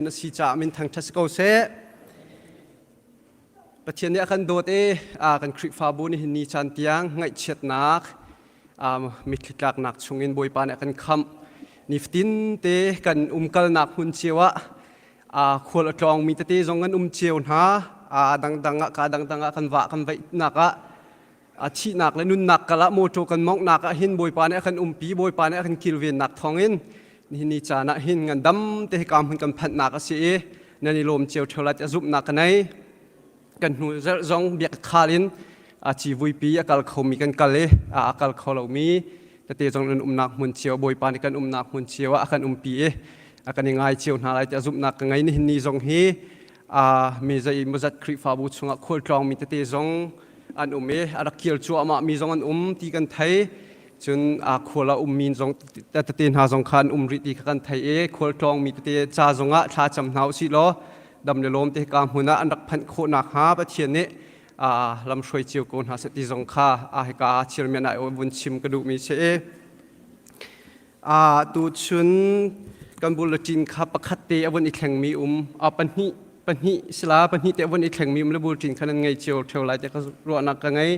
Na si caah min thangṭhat si ko seh. Pathian nih a kan dawt i kan Khrihfabu nih ni caan tiang ngaihchiatnak mitthli tlaknak chungin Bawipa nih a kan khamh. Nifatin te kan umkalnak hmun cio ah khual a tlawngmi tete zong kan um cio hna. Dangdang ah ka dangdang ah kan vah kan vaihnak ah a thihnak le nunnak kal ah mawṭaw kan mawnghnak ah hin Bawipa nih a kan umpi Bawipa nih a kan kilvennak thawngin nihin ni caan ah hin ngandam te hika hmun kan phanhnak a si i nan i lawm cio ṭheo lai ti a zumhnak ka nei. Kan hnu zarh zong biak khal in a civuipi a kal khomi kan kal i a kal kho lomi tete zong nan umnak hmun cio Bawipa nih kan umnak hmun cio ah a kan umpi i a kan i ngai cio hna lai ti a zumhnak ka ngei. Nihin ni zong hi mi zei mawzat Khrihfabu chungah khualtlawngmi tete zong an um i a rak kir cuahmah mi zong an um ti kan thei. Cun a khual a ummi zong tete hna zong kha an um rih ti kha kan thei i khualtlawngmi tete ca zongah thla cam hna usih law dam le lawm te ka hmun ah an rak phanh khawh nakhnga Pathian nih lamhruai cio ko hna seh ti zong kha hika chairman ah vun chim ka duhmi si i Tuchun kan bulletin kha pakhat te a vun i thlengmi um pahnih pahnih sila pahnih te a vun i thlengmi um le bulletin kha nan ngei cio theo lai te ka ruahnak ka ngei.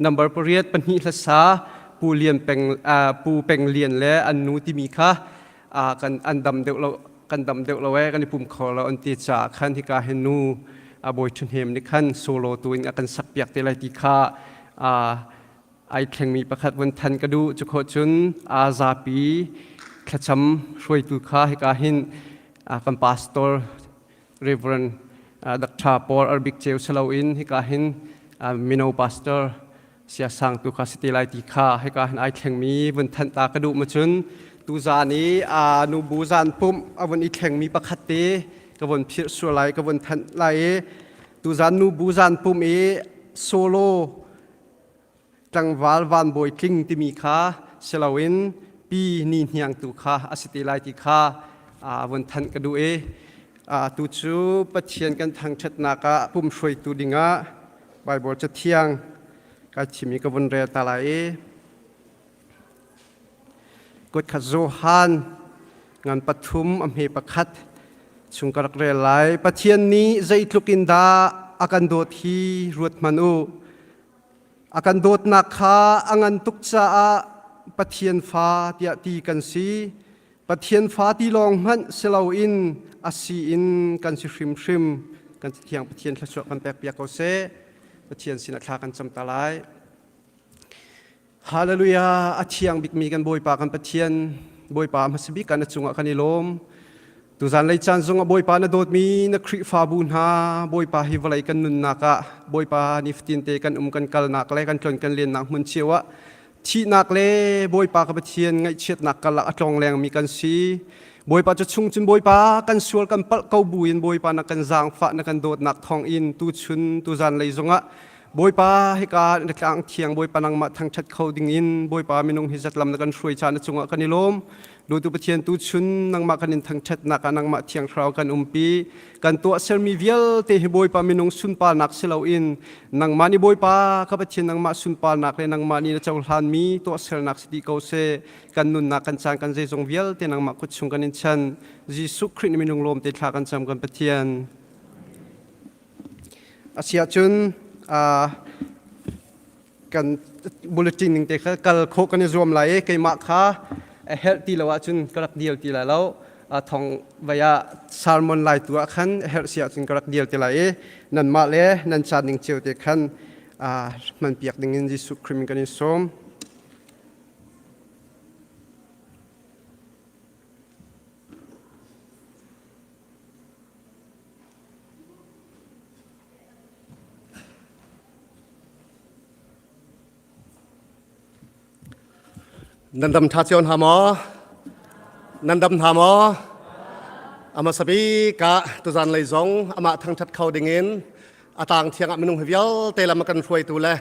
Number pariat pahnih hlasa Pu Lian Peng Pu Peng Lian le an nu timi kha kan an dam deuh lo kan dam deuh lo e kan i pum kho lo an ti caah khan hika hin nu Bawi Ṭhahnem nih khan solo tu in a kan sak piak te lai ti kha ai thlengmi pakhat vun than ka duh. Cu khawh cun aa zapi thlacam hruaitu kha hika hin kan pastor Reverend Dr. Paul Arbik Ceu silo in hika hin mino pastor sia sang tu kha si te lai ti kha hika hin ai thlengmi vun thanh ta ka duh ma cun tu zan i nubu zan pumh a vun i thlengmi pakhat te ka vun phirh sual lai ka vun thanh lai i tu zan nubu zan pumh i solo tlangval van bawi tling timi kha si loin pi ni hniang tu kha a si te lai ti kha vun thanh ka duh i tu cu Pathian kan thangṭhatnak ah pum hruaitu dingah Baibal Cathiang kai thim i ka vun rel ta lai i kutkhat Johan ngan pathum a hme pakhat chung ka rak rel lai. Pathian nih zeitluk in dah a kan dawt hi ruat hmanh u. A kan dawtnak kha a ngan tuk caah Pathian fa tiah ti kan si. Pathian fa ti lawng hmanh si loin a si in kan si hrimhrim. Kan Thiang Pathian thluachuah kan pekpiak ko seh. Pathian sinah thla kan cam ta lai. Hallelujah! A thiang bikmi kan Bawipa kan Pathian, Bawipa hmasa bik kan a cungah kan i lawm. Tuzan lei caan zongah Bawipa na dawtmi na Khrihfabu hna, Bawipa hi vawlei kan nunnak ah, Bawipa nifatin te kan um kan kalnak le kan tlon kan lennak hmun cio ah thihnak le Bawipa ka Pathian ngaihchiatnak karlak a tlong lengmi kan si. Bawipa cu chung cun Bawipa kan sual kan palh ko buin Bawipa na kan zaangfah na kan dawtnak thawng in tuchun tuzan lei zongah Bawipa hika na tlang thiang Bawipa nangmah thangṭhat kho dingin Bawipa minung hi zatlam na kan hruai caan na cungah kan i lawm. Lutu Pathian tu chun nangmah kan in thangṭhatnak ah nangmah thiang thlarau kan umpi. Kan tuahsermi vialte hi Bawipa minung sunparnak si loin nangmah nih Bawipa ka Pathian nangmah sunparnak le nangmah nih na cohlanmi tuahsernak si dih ko seh. Kan nunnak kan caan kan zeizong vialte nangmah kut chung kan in chan. Jesuh Khrih nih minung lawm te thla kan cam kan Pathian. Asiahcun kan bulletin ning te kha kal khawh kan i zuam lai i keimah kha a herh ti lo ahcun ka rak deal ti lai lo. Thong vai ah sermon lai tu ah khan a herh si ahcun ka rak deal ti lai i nanmah le nan caan ning cio te khan hmanpiak ding in Jesuh Khrih min kan in sawm. Nan dam ṭha cio hna maw? Nan dam hna maw? A hmasa bik ah tuzan lei zong amah thangṭhat kho dingin a tang thiang ah minung hi vialte lam a kan hruaitu le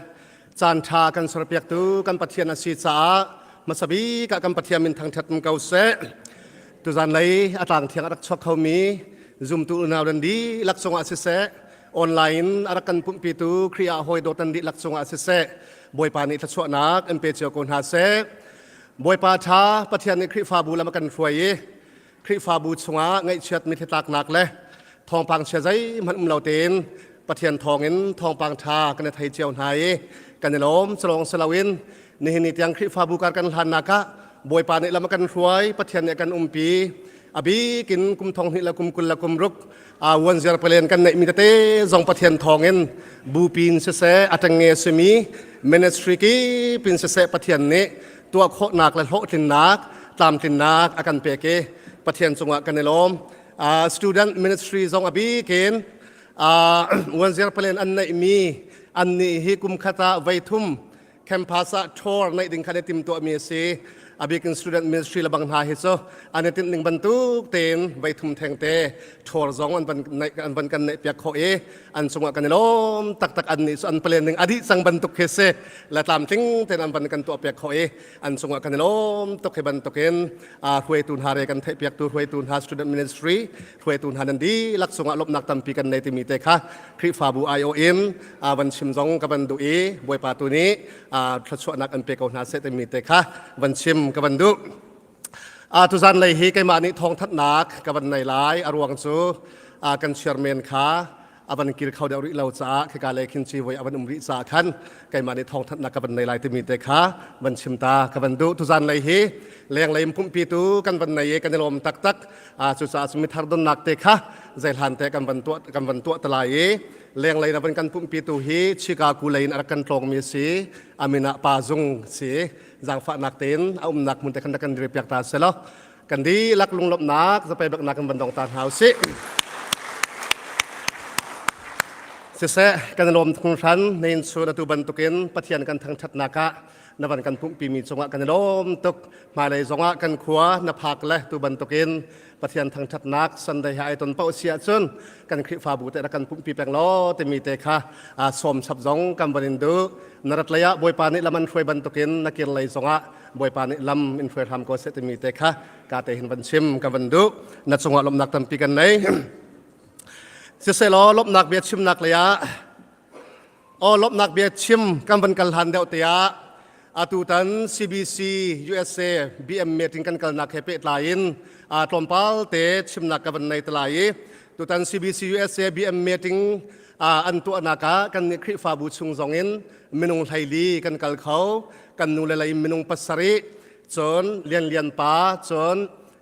caan ṭha kan serpiaktu kan Pathian a si caah hmasa bik ah kan Pathian min thangṭhat ko seh. Tuzan lei a tlang thiang a rak chuak khomi zumtu unau nan dihlak cungah siseh, online a rak kan pumhpitu Khrih ah hawi dawt nan dihlak cungah siseh, Bawipa nih thluachuahnak in pe cio ko hna seh. Bawipa ṭha Pathian nih Khrihfabu lam a kan hruai i. Khrihfabu chungah ngaihchiat mithitlaknak le thawngpang chia zeihmanh um lo tein Pathian thawngin thawngpang ṭha kan i thei cio hna i kan i lawm. Culawng si loin nihin ni tiang Khrihfabu kar kan hlannak ah Bawipa nih lam a kan hruai, Pathian nih a kan umpi. A bik in kum thong hnih le kum 20 le kum ruk uanziar palen kan neihmi tete zong Pathian thawngin bupi in siseh, a ṭengnge simi ministry kip in siseh Pathian nih tuah khawhnak le hlawhtlinnak, tlamtlinnak a kan pek i Pathian cungah kan i lawm. Student ministry zong a bik in uanziar palen an neihmi an nih hi kum khat ah voi thum campus ah tour neih ding khan i timtuahmi a si. A bikin student ministry le bang hna hi cu an i tinh ning bantuk tein voi thum theng te tour zong an van an van kan neih piak khawh i an cungah kan i lawm taktak. An nih cu an plan ning a dih cang bantuk khi si le tlamtling tein an van kan tuah piak khawh i an cungah kan i lawm tuk. Hi bantukin hruaitu hna re kan theih piaktu hruaitu hna, student ministry hruaitu hna nan dihlak cungah lawmhnak tampi kan nei timi te kha Khrihfabu aiawh in van chim zong ka van duh i Bawipa tu nih thluachuahnak an pe ko hna seh timi te kha van chim ka van duh. Tuzan lei hi keimah nih thawngthanhnak ka van nei lai. A ruang cu kan chairman kha a van kir kho deuh rih lo caah khika lei khin civui a van um rih caah khan keimah nih thawngthanhnak ka van nei lai timi te kha van chim ta ka van duh. Tuzan lei hi lenglei in pumhpi tu kan van nei i kan i lawm taktak. Cucaah cu mithar donnak te kha zeihlan te kan van tuah te lai i lenglei na van kan pumhpi tu hi Chicago lei in a rak kan tlawngmi si, amina pa zung si. Zaangfahnak tein a umnak hmun te khan kan dir piak ta selaw kan dihlak lunglawmhnak zapei baknak kan van dong ta hna usih. Siseh, kan lawm thung hran nein chun atu bantukin Pathian kan thangthatnak ah na van kan pumhpi mi cungah kan i lawm tuk. Hmailei zongah kan khua na phak le tu bantukin Pathian thangthatnak Sunday ha ai ton paoh si ahcun kan Khrihfabu te rak kan pumhpi peng law timi te kha sawm chap zong kan van in duh. Na rat lei ah Bawipa nih lam an hruai bantukin na kir lei zongah Bawipa nih lam in hruai hram ko seh timi te kha ka te hin van chim ka van duh. Na cungah lawmhnak tampi kan nei. Siselaw lawmhnak bia chimnak lei ah aw lawmhnak bia chim kan van kal hlan deuh te ah atutan CBC USA BM meeting kan kalnak he pehtlai in tlawmpal te chimnak ka van nei te lai i tutan CBC USA BM meeting an tuahnak ah kan nih Khrihfabu chung zong in minung 14 kan kal kho. Kan nu le lei minung 7, cun Lian Lian pa, cun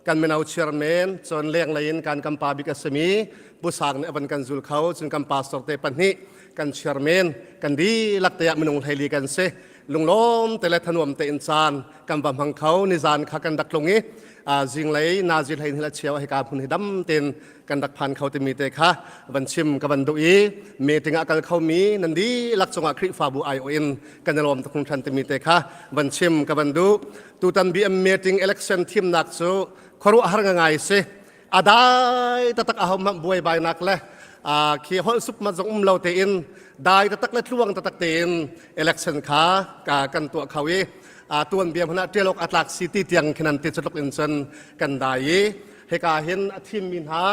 kan mino chairman, cun lenglei in kan kan pa bik a simi Pu Sang nih a van kan zul kho, cun kan pastor te pahnih, kan chairman, kan dihlak te ah minung 14 kan si. Lunglawm te le thanuam te in caan kan va hmang kho. Nizan kha kan rak tlung i zinglei nazi hlei hla chiao hika hmun hi dam ten kan rak phan kho timi te kha van chim ka van duh i meeting ah kal kho mi nan dihlak cungah Khrihfabu aiawh in kan i lawm tuk hringhran timi te kha van chim ka van duh. Tutan BM meeting election thimnak cu khuaruahhar ngai si. A dai taktak, a hohmanh buaibainak le khi holh sup mat zong um lo tein dai taktak le tluang taktak tein election kha kan tuah kho i tuan bia hmanh ah ṭial awk a tlak si ti tiang khin an ti. Cu tluk in cun kan dai i hika hin a thimmi hna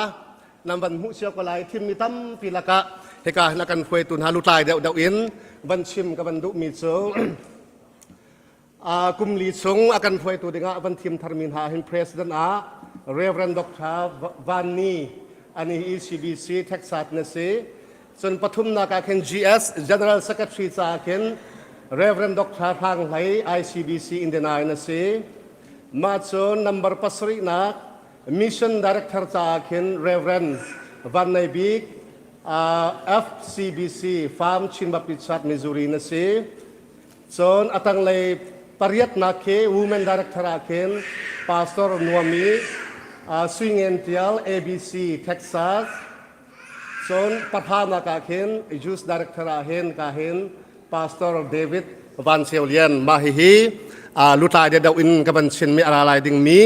nan van hmuh cio ko lai. Thimmi tampi lakah hika hin a kan hruaitu hna lutlai deuhdeuh in van chim ka van duhmi cu kum li chung a kan hruaitu dingah van thim tharmi hna hin President ah Reverend Dr. Van Ni, ani ECBC Texas na si. Cun pathumnak ah khin GS General Secretary ca khin Reverend Dr. Hrang Hlei, ICBC Indiana in a si. Mah cun number pasarihnak Mission Director caah khin Reverend Van Nei Bik, FCBC Farm Chin Baptist Church Missouri na si. Cun a tanglei pariatnak khi Women Director ah khin Pastor Nuami, Sui Ngen Tial, ABC Texas. Cun pahranak ah khin Youth Director ah hin ka hin Pastor David Van Ceu Lian. Mah hihi lutlai deuh in ka van chinmi a ra lai dingmi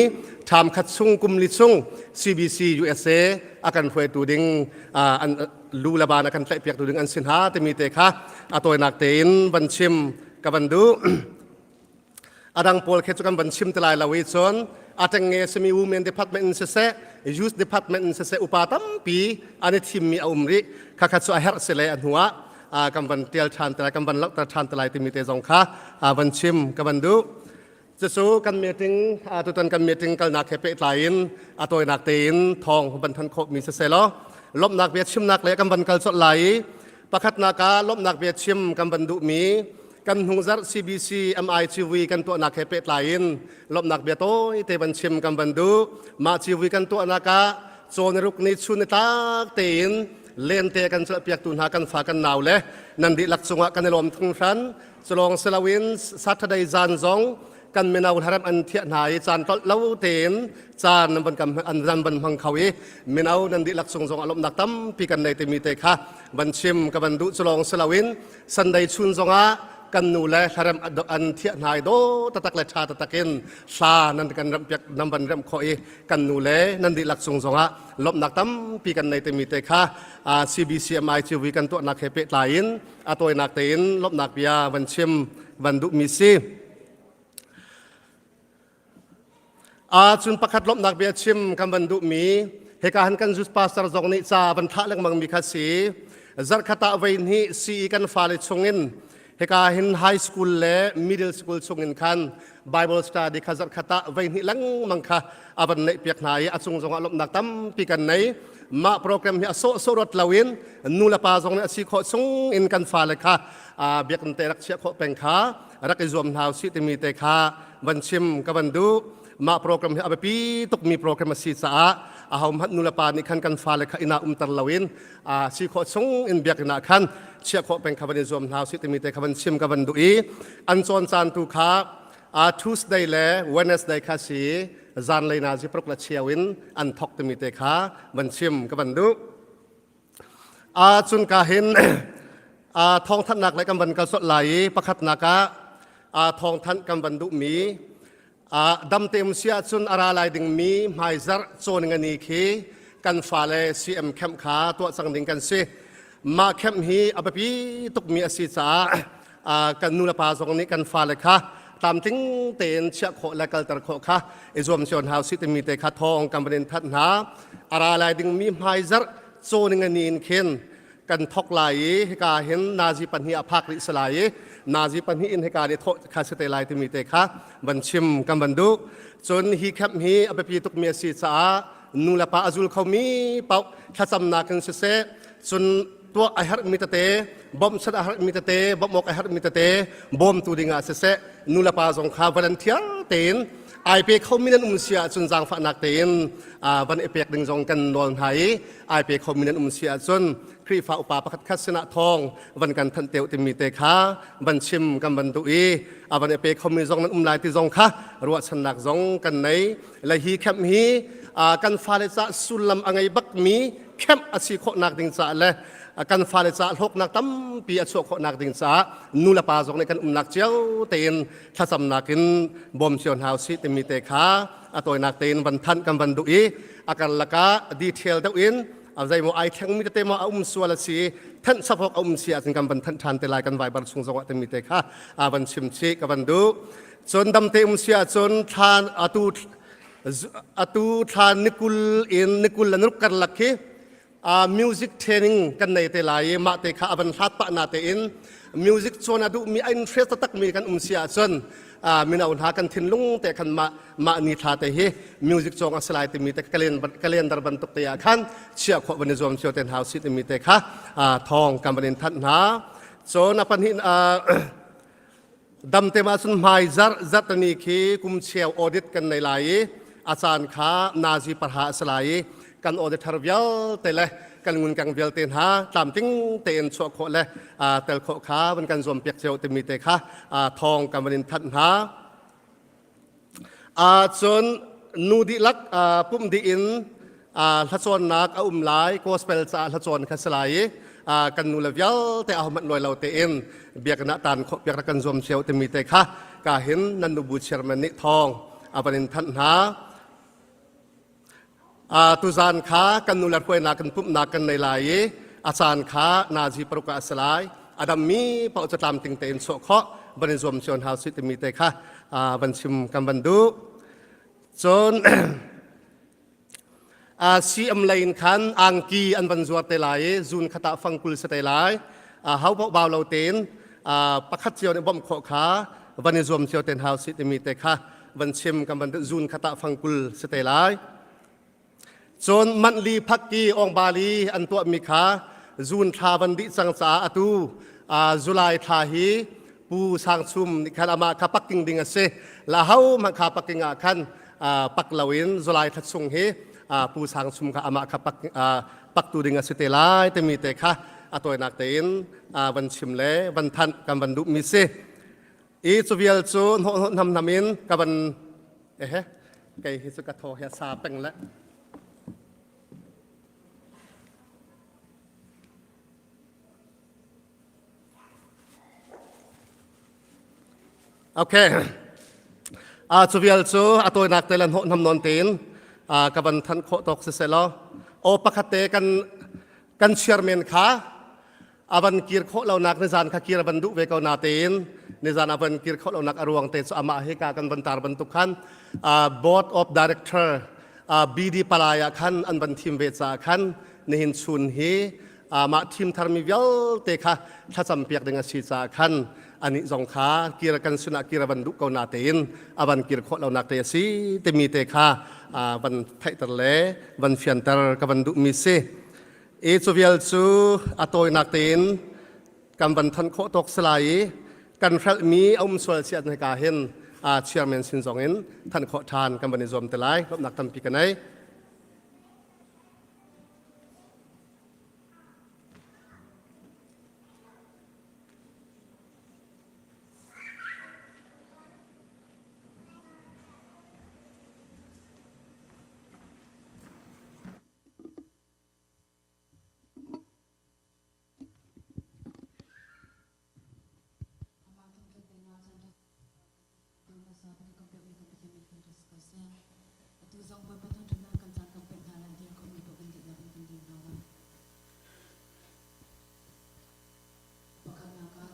ṭham khat chung kum li chung CBC USA a kan hruaitu ding an lu le ban a kan tlaihpiaktu ding an si hna timi te kha a tawinak tein van chim ka van duh. A dang pawl khi cu kan van chim te lai lo i cun a ṭengnge simi women department in siseh, youth department in siseh, upa tampi an i thimmi a um rih. Khakha cu a herh si le a hnu ah kan van tial ṭhan te lai, kan van langhter ṭhan te lai timi te zong kha van chim ka van duh. Cucu kan meeting tutan kan meeting kalnak he pehtlai in a tawinak tein thawng van than khawh mi siseh law lawmhnak bia chimnak le kan van kal colh lai i pakhatnak ah lawmhnak bia chim kan van duhmi kan hnungzarh CBC MICV kan tuahnak he pehtlai in lawmhnak bia tawi te van chim kan van duh. Mah civui kan tuahnak ah cawnaruk ni chun ni tlak tein lente kan celhpiaktu hna kan fa kan nau le nan dihlak cungah kan i lawm hringhran. Culawng siloin Saturday zan zong kan mino hlarem an thiah hna i caan tlolh lo tein caan nan van kam an zan van hmang kho i mino nan dihlak cung zong a lawmhnak tampi kan nei timi te kha van chim ka van duh. Culawng siloin Sunday chun zongah kan nu le hlarem an thiah hna i daw tatak le ṭha tatak in hla nan kan remh piak nan van remh khawh i kan nu le nan dihlak cung zongah lawmhnak tampi kan nei timi te kha CBCMI CV kan tuahnak he pehtlai in a tawinak tein lawmhnak bia van chim van duhmi si. Cun pakhat lawmhnak bia chim kan van duhmi hika han kan youth pastor zong nih ca van thlah lengmang mi kha si. Zarhkhat ah voi hnih CE kan fale chungin hika hin high school le middle school chungin khan Bible study kha zarhkhat ah voi hnih lengmang kha a van neih piak hna i a cung zongah lawmhnak tampi kan nei. Mah program hi a sawh sawh ruat loin nu le pa zong nih a si khawh chung in kan fale kha biakinn te rak chiah khawh peng kha rak i zuam hna usih timi te kha van chim ka van duh. Mah program hi a biapi tukmi program a si caah ahohmanh nu le pa nih khan kan fale kha inn ah umter loin si khawh chung in biakinn ah khan chiah khawh peng kha van i zuam hna usih timi te kha van chim ka van duh i an cawn caan tu kha Tuesday le Wednesday kha si zanlei nazi paruk la cheu in an thok timi te kha van chim ka van duh. Cun ka hin thawngthanhnak le kan van kal sot lai i pakhatnak ah thawngthanh kan van duhmi damte um si ahcun a ra lai dingmi hmaizarh cawn ngani khi kan fale CM camp kha tuah cang ding kan si. Mah camp hi a biapi tukmi a si caah kan nu le pa zong nih kan fale kha tlamtling tein chiah khawh le kalter khawh kha i zuam cio hna usih timi te kha thawng kan van in thanh hna. A ra lai dingmi hmaizarh cawn ngani in khin kan thok lai i hika hin nazi pahnih a phak rih si lai i nazi pahnih in hika nih thawh kha si te lai timi te kha van chim kan van duh. Cun hi camp hi a biapi tukmi a si caah nu le pa a zul khomi paoh thlacamnak in siseh, cun tuah a herhmi tete, bawmhchanh a herhmi tete, bawmh awk a herhmi tete bawmtu dingah siseh, nu le pa zong kha volunteer tein ai pe khomi nan um si ahcun zaangfahnak tein van i pek ding zong kan nawl hna i ai pe khomi nan um si ahcun Khrihfa upa pakhat khat sinah thawng van kan thanh teu timi te kha van chim kan van duh i a van i pe khomi zong nan um lai ti zong kha ruahchannak zong kan nei. Le hi camp hi kan fale ca sullam a ngei bakmi camp a si khawhnak ding caah le kan fale ca hlawknak tampi a chuah khawhnak ding caah nu le pa zong nih kan umnak cio tein thlacamnak in bawm cio hna usih timi te kha a tawinak tein van thanh kan van duh i a karlak ah detail deuh in a zeimaw ai thlengmi tete maw a um sual a si, thanh chap awk a um si ahcun kan van thanh ṭhan te lai kan Viber chung zong ah timi te kha a van chim chih ka van duh. Cun damte um si ahcun thlan atu atu thla nikul in nikul le naruk karlak khi music training kan nei te lai i mah te kha a van hlat pah na tein music cawn a duhmi a interest taktakmi kan um si ahcun mino hna kan thinlung te khan mah mah ni thla te hi music cawng a si lai timi te calendar bantuk te ah khan chiah khawh van i zuam cio te hna usih timi te kha thawng kan van in thanh hna. Cun a pahnih Damte ma cun hmai zarh zarhtani khi kum cheu audit kan nei lai i a caan kha nazi parha a si lai i kan auditor vialte le kan ngunkang vialte hna tlamtling tein chuah khawh le tel khawh kha van kan zuam piak cio timi te kha thawng kan van in thanh hna. Cun nu dihlak pumh dih in hlacawnnak a um lai, gospel caah hlacawn kha si lai i kan nu le vialte ahohmanh lawi lo tein biakinn ah taan khawh piak rak kan zuam cio timi te kha ka hin nan nubu chairman nih thawng a van in thanh hna. Tuzaan kha kan nu le hruainak kan pumhnak kan nei lai i a caan kha nazi paruk ah a si lai. A dammi paoh cu tlamtling tein chuah khawh van i zuam cio hna usih timi te kha van chim kan van duh. Cun CM lei in khan angki an van zuar te lai i zun khat ah fangkul si te lai. Hau paoh bau lo tein pakhat cio nih bawmh khawh kha. van i zuam cio ten hau si timi te kha van chim kan van zun khata fangkul si te lai. Cun manhli phakki ongbali an tuahmi kha zun thla van dih cang caah atu July thla hi Pu Sang Chum nih khan amah kha pakking ding a si. La ho hmanh kha pakking ah khan pak loin July thla chung hi Pu Sang Chum kha amah kha pak paktu ding a si te lai timi te kha a tawinak tein van chim le van thanh kan van duhmi si. I cu vial cu hnawh hnam hnam in ka van ehe kei hi cu ka thaw hi a sa peng le Okay. A cu vial cu a tawinak te le hnawh hnam nawn tein ka van thanh khawh tawk si selaw aw pakhat te kan kan chairman kha a van kir khawh lonak nizan kha kir a van duh ve ko natein nizan a van kir khawh lonak a ruang te cu amah hi ka kan van tar bantuk khan board of director BD palai ah khan an van thim ve caah khan nihin chun hi mah thim tharmi vialte kha thlacam piak ding a si caah khan anih zong kha kir kan sinah kir a van duh ko natein a van kir khawh lonak te a si timi te kha van theihter le van fianter ka van duhmi si. I cu vial cu a tawinak tein kan van thanh khawh tawk si lai i kan hrelhmi a um sual si at ka hin chairman sin zong in thanh khawh ṭhan kan van i zuam te lai. Lawmhnak tampi ka nei.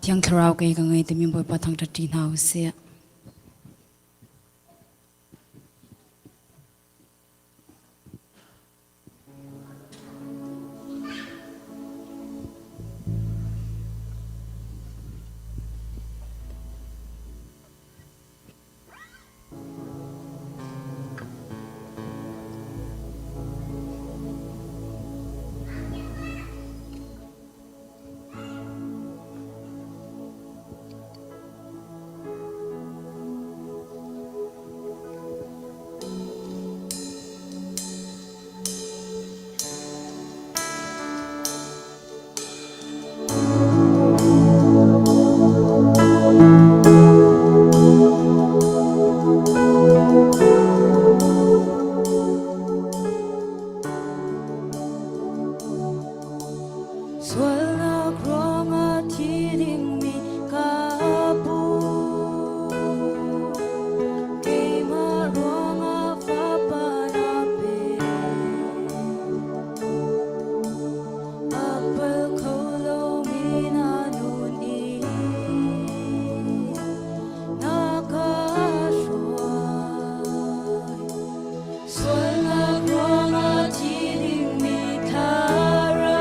Thiang Thlarau kei ka ngei timi Bawipa thangṭhat ṭi hna u sih. Sualnak ruangah thi dingmi ka pu. Keimah ruangah fapa na pe. A pal kho lomi na nun i na ka hruai. Sualnak ruangah thi dingmi thlarau.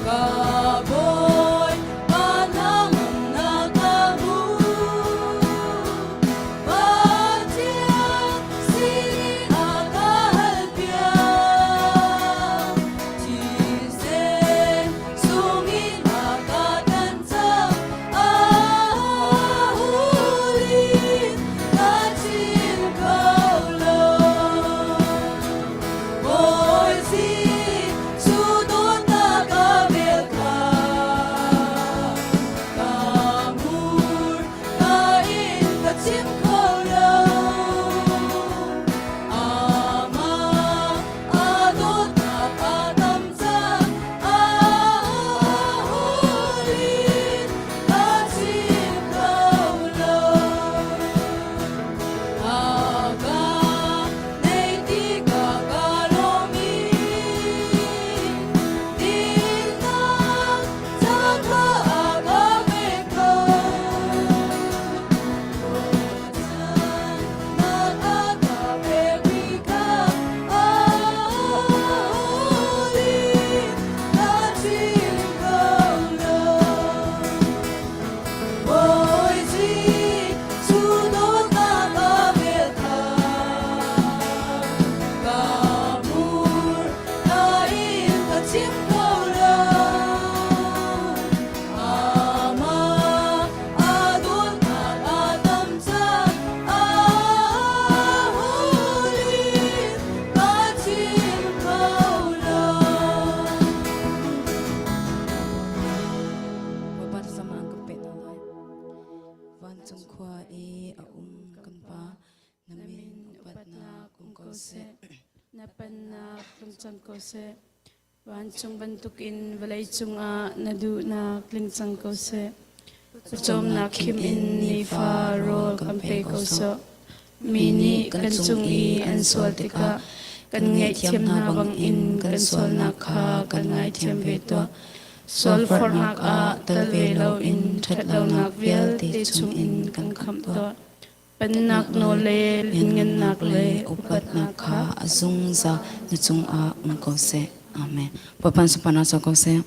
Ka Bawipa nangnak ka hmu. Pathian sinin a ka halpiak. Thisen chungin a ka tan cang. A hulin ka chim kho lo. Bawi Jesuh dawtnak ka vel kha ka mur ka in ka chim kho lo. Amah a dawtnak a tam cang, a hulin ka chim kho lo. A ka nei ti ka ka lawm i dinnak ca kha a ka pek ko. Ruahchannak a ka pek mi kha a ulin ka chim kho lo. Bawi Jesuh dawtnak a vel kha ka mur nain ka chim kho lo. Amah a dawtnak a tam cang, a hulin ka chim kho lo. Bawipa thlacam ah an ka pek hna lai. Vancung khua i a um kan Pa, na min upatnak um ko seh. Na pennak tlung cang ko seh. Vancung bantukin vawlei cungah na duhnak tling cang ko seh. Pawcawmnak khim in nifa rawl kan pe ko sawh. Mi nih kan cung i an sual tikah kan ngaihthiam hna bangin kan sualnak kha kan ngaithiam ve tuah. Sualforhnak ah tel ve loin ṭhatlonak vialte chungin kan khamh tuah. Pennak nawl le lianngannak le upatnak kha a zungzal na cungah um ko seh. Amen. Bawipa sunparnak co ko seh.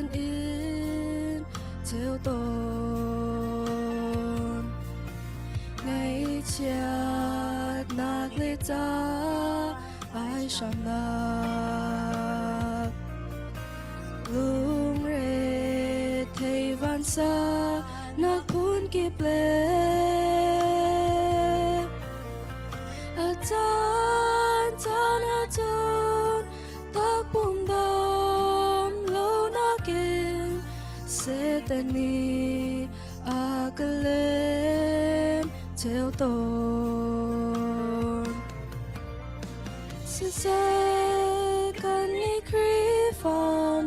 kan in cheu tawn. Ngaihchiatnak le ca ai hramnak lungre thei vansa nak phun kip le a caan caan ahcun takpum dam lo nakin Satan nih a ka lem cheu tawn. Siseh kan i Khrihfa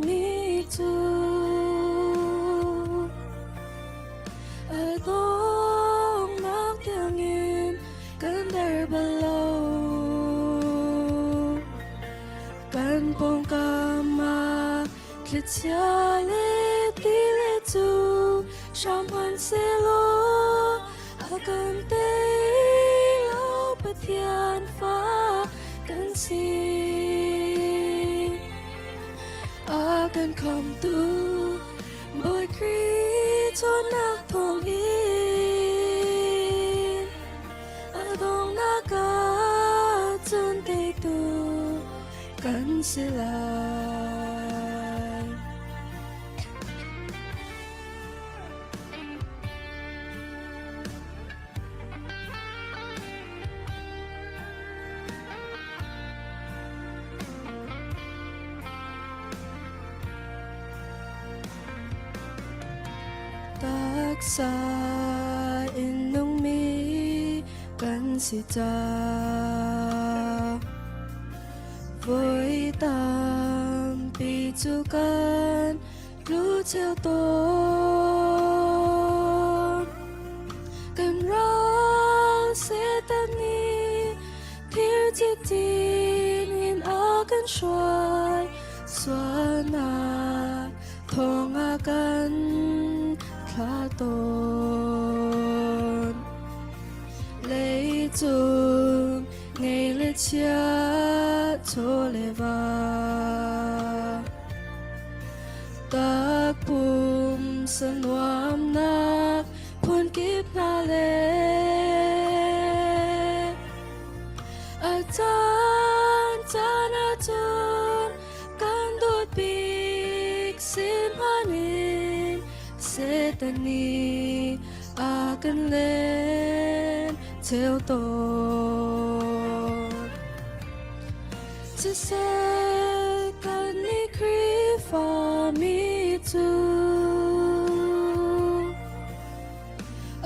mi cu a donghnak tiangin kan der bal lo. Kan pawngkam ah thlichia le ti le cu hram hmanhsehlaw a kan tei lo Pathian fa kan si. A kan khamtu Bawi Khrih cawnnak thawngin a donghnak ah cun teitu kan si lai. Taksa in nungmi kan si ca voi tampi cu kan tlu cheu tawn. Kan ral Satan nih thir cikcin in a kan hruai sualnak thong a kan thla tawn. Leicung ngei le chia chaw le va takpum sanuamnak phunkip hna le a caan caan ahcun kan dawt bik sin hmanin Satan nih a kan len cheu tawn. Siseh kan i Khrihfa mi cu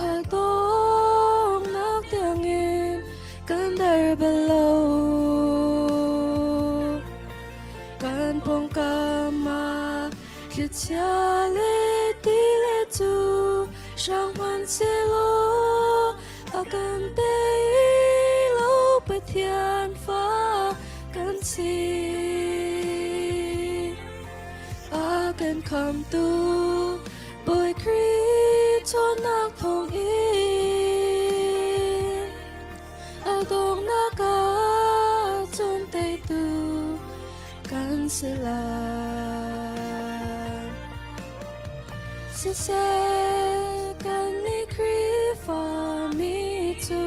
a donghnak tiangin kan der bal lo. Kan pawngkam ah thlichia le ti le cu hrang hmanhsehlaw a kan tei lo Pathian fa kan si. A kan khamtu Bawi Khrih cawnnak thawngin a donghnak ah cun teitu kan si lai. Siseh kan nih Khrihfa mi cu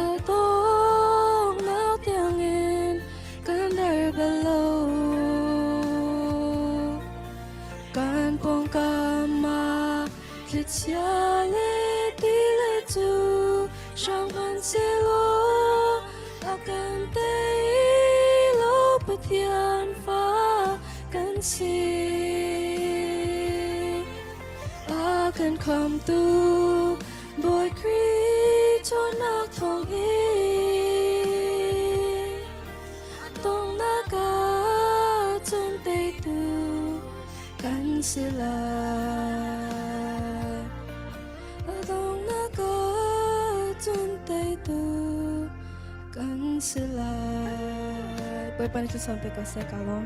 a donghnak tiangin kan der bal lo. Kan pawngkam ah thlichia le ti le cu hrang hmanhsehlaw a kan tei lo Pathian fa kan si. A kan khamtu Bawi Khrih cawnnak thawngin donghnak ah cun teitu kan si lai. A donghnak ah cun teitu kan si lai. Bawipa nih thluachuah pe ko seh ka lawm.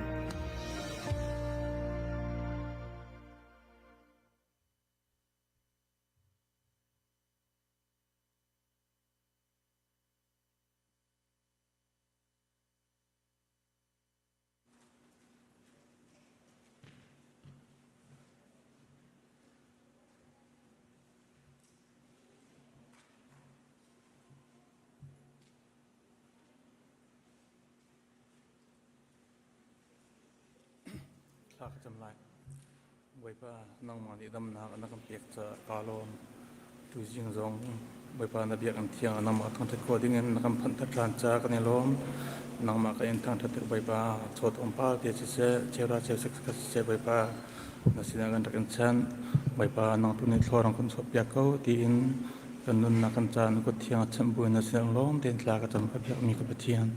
Thla ka cam lai. Bawipa, nangmah nih damnak na kan pek caah kaa lawm. Tuzing zong Bawipa na biakinn thiang ah nangmah thangṭhat khawh dingin na kan phanhter ṭhan caah kan i lawm. Nangmah ka in thangṭhat tik Bawipa, chaw tlawmpal te siseh, cheuhra cheusek siseh Bawipa, na sinah kan rak in chanh. Bawipa, nang tu nih thlawrang kan chuahpiak ko tiin kan nunnak kan caan kut thiang a chanh buin na sinah lawm tein thla ka cam ka biakmi ka Pathian.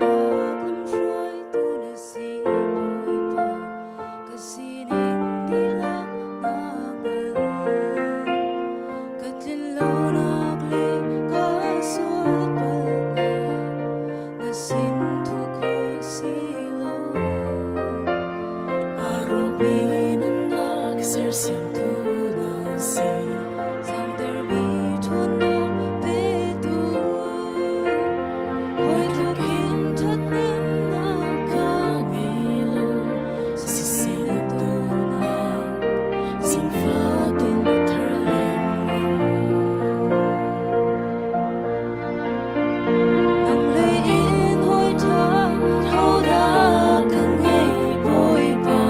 Kan lamhruaitu na si Bawipa, ka sining dihlak na hngalh. Ka tlinlonak le ka sual palhnak na sin thuh khawh si lo. A rawkmi nunnak sersiamtu na si. Zangtermi ṭhawnnak petu. Hawi tluk in ṭhathnemnak ka ngei lo, Siseh na dawtnak zingfatin a thar lengmang. Nang lei in hawi ṭha hodah ka ngei Bawipa.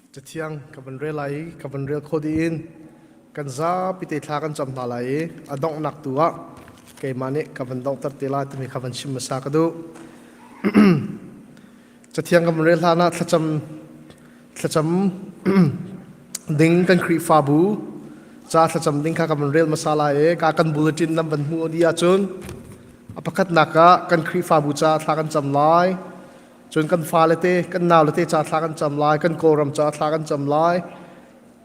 Cathiang ka van rel lai i ka van rel kho dih in kan zapi te thla kan cam hna lai i a donghnak tu ah keimah nih ka van donghter te lai timi kha van chim hmasa ka duh. Cathiang ka van rel hlan ah thlacam thlacam ding kan Khrihfabu ca thlacam ding kha ka van rel hmasa lai i ka kan bulletin nan van hmuh dih ahcun a pakhatnak ah kan Khrihfabu ca thla kan cam lai. Cun kan fale te, kan naule te ca thla kan cam lai, kan Kawlram ca thla kan cam lai,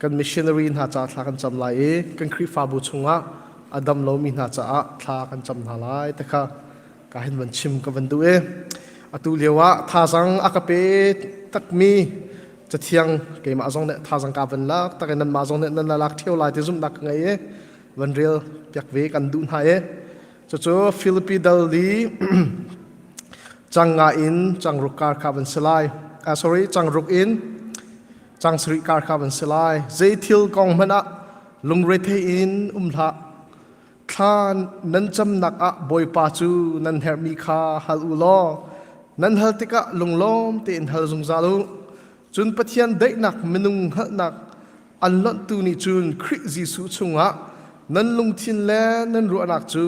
kan missionary hna ca thla kan cam lai i kan Khrihfabu chungah a dam lomi hna caah thla kan cam hna lai te kha ka hin van chim ka van duh i atu lio ah thazang a ka pe takmi cathiang keimah zong nih thazang ka van lak tak i nanmah zong nih nan la lak ṭheo lai ti zumhnak ka ngei i van rel piak ve kan duh hna i Cucu Filipi dal li cang nga in cang ruk kar kha van si lai. Ah, sorry, cang ruk in cang sarih kar kha van si lai. Zei thil kong hmanh ah lungrethei in um hlah. Thla nan camnak ah Bawipa cu nan herhmi kha hal u law nan hal tikah lunglawm tein hal zungzal u. Cun Pathian daihnak minung hngalhnak an lonhtu nih cun Khrih Jesuh chungah nan lungthin le nan ruahnak cu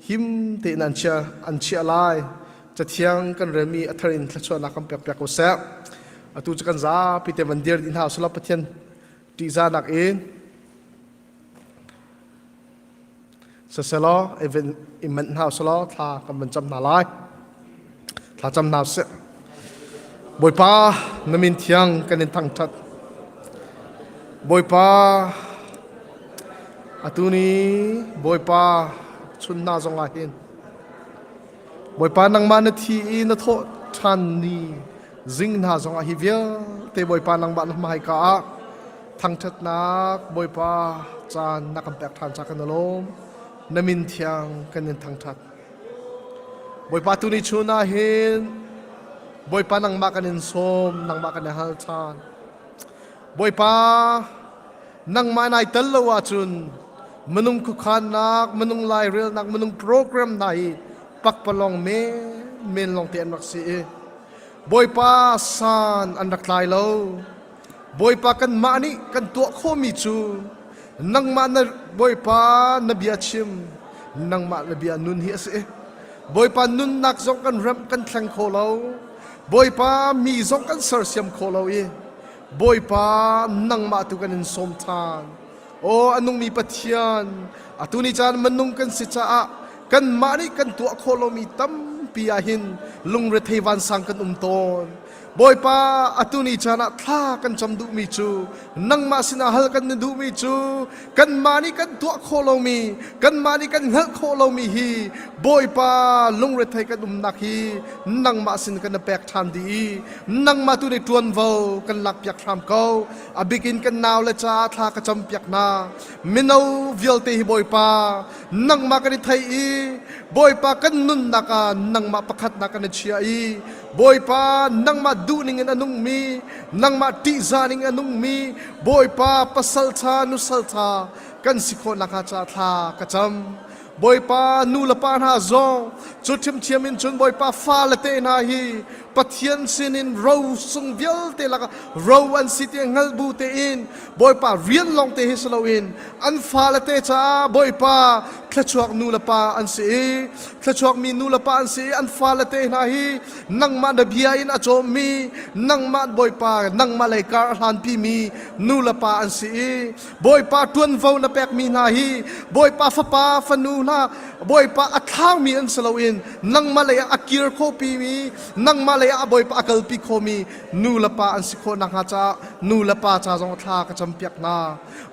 him tein an chia an chiah lai. Cathiang kan relmi a thar in thluachuahnak kan pek piak ko seh. Atu cu kan zapi te van dir dih hna usih law Pathian ṭihzahnak in siselaw i manh hna usih thla kan van cam hna lai. Thla cam hna usih. Bawipa na min thiang kan in thangṭhat. Bawipa atu ni Bawipa chun hna zong ah hin Bawipa nangmah na thi i na thawh ṭhan ni zing hna zongah hi vialte Bawipa nangmah na hmaika ah thangṭhatnak Bawipa caan na kan pek ṭhan ca kan i lawm. Na min thiang kan in thangṭhat. Bawipa tuni chun ah hin Bawipa nangmah kan in sawm, nangmah kan i hal ṭhan. Bawipa nangmah nai tel lo ahcun minung khuakhannak, minung lairelnak, minung program hna hi pakpalawng men men lawngte an rak si i Bawipa san an rak tlai lo. Bawipa kanmah nih kan tuah khawhmi cu nangmah na Bawipa na bia chim, nangmah na bia nun hi a si. Bawipa nunnak zong kan remh kan thleng kho lo. Bawipa mi zong kan sersiam kho lo i Bawipa nangmah tu kan in sawm ṭhan. Aw a nungmi Pathian, atu ni caan minung kan si caah kanmah nih kan tuah khawh lomi tampi ah hin lungrethei vansang kan um tawn. Bawipa, atu ni caan ah thla kan cam duhmi cu nangmah sinah hal kan na duhmi cu kanmah nih kan tuah khawh lomi, kanmah nih kan hngalh khawh lomi hi Bawipa lungrethei kan umnak hi nangmah sin kan na pek ṭhan dih i nangmah tu nih ṭuanvo kan lakpiak hram ko. A bikin kan nau le caah thla ka campiak hna. Mino vialte hi Bawipa, nangmah kan i thei i Bawipa kan nunnak ah nangmah pakhatnak kan i chia i Bawipa nangmah duhning in a nungmi, nangmah ṭihzah ning a nungmi Bawipa pasal ṭha nusal ṭha kan si khawh nakhnga caah thla ka cam. Bawipa nu le pa hna zong cu ṭhiamṭhiam in cun Bawipa fale te hna hi Pathian sinin ro sung vialte lakah ro an si ti hngal bu tein Bawipa rian lawng te hi si loin an fale te caah Bawipa thluachuak nu le pa an si i thluachuakmi nu le pa an si i an fale te hna hi nangmah na bia in a cawmmi nangmah Bawipa nangmah lei kar a hlanpimi nu le pa an si i Bawipa ṭuanvo na pekmi hna hi Bawipa fapa fanu hna Bawipa a thlaumi an si loin nangmah lei ah a kir khawhpimi nangmah lei ah Bawipa a kalpi khomi nu le pa an si khawh nakhnga caah nu le pa ca zong thla ka campiak hna.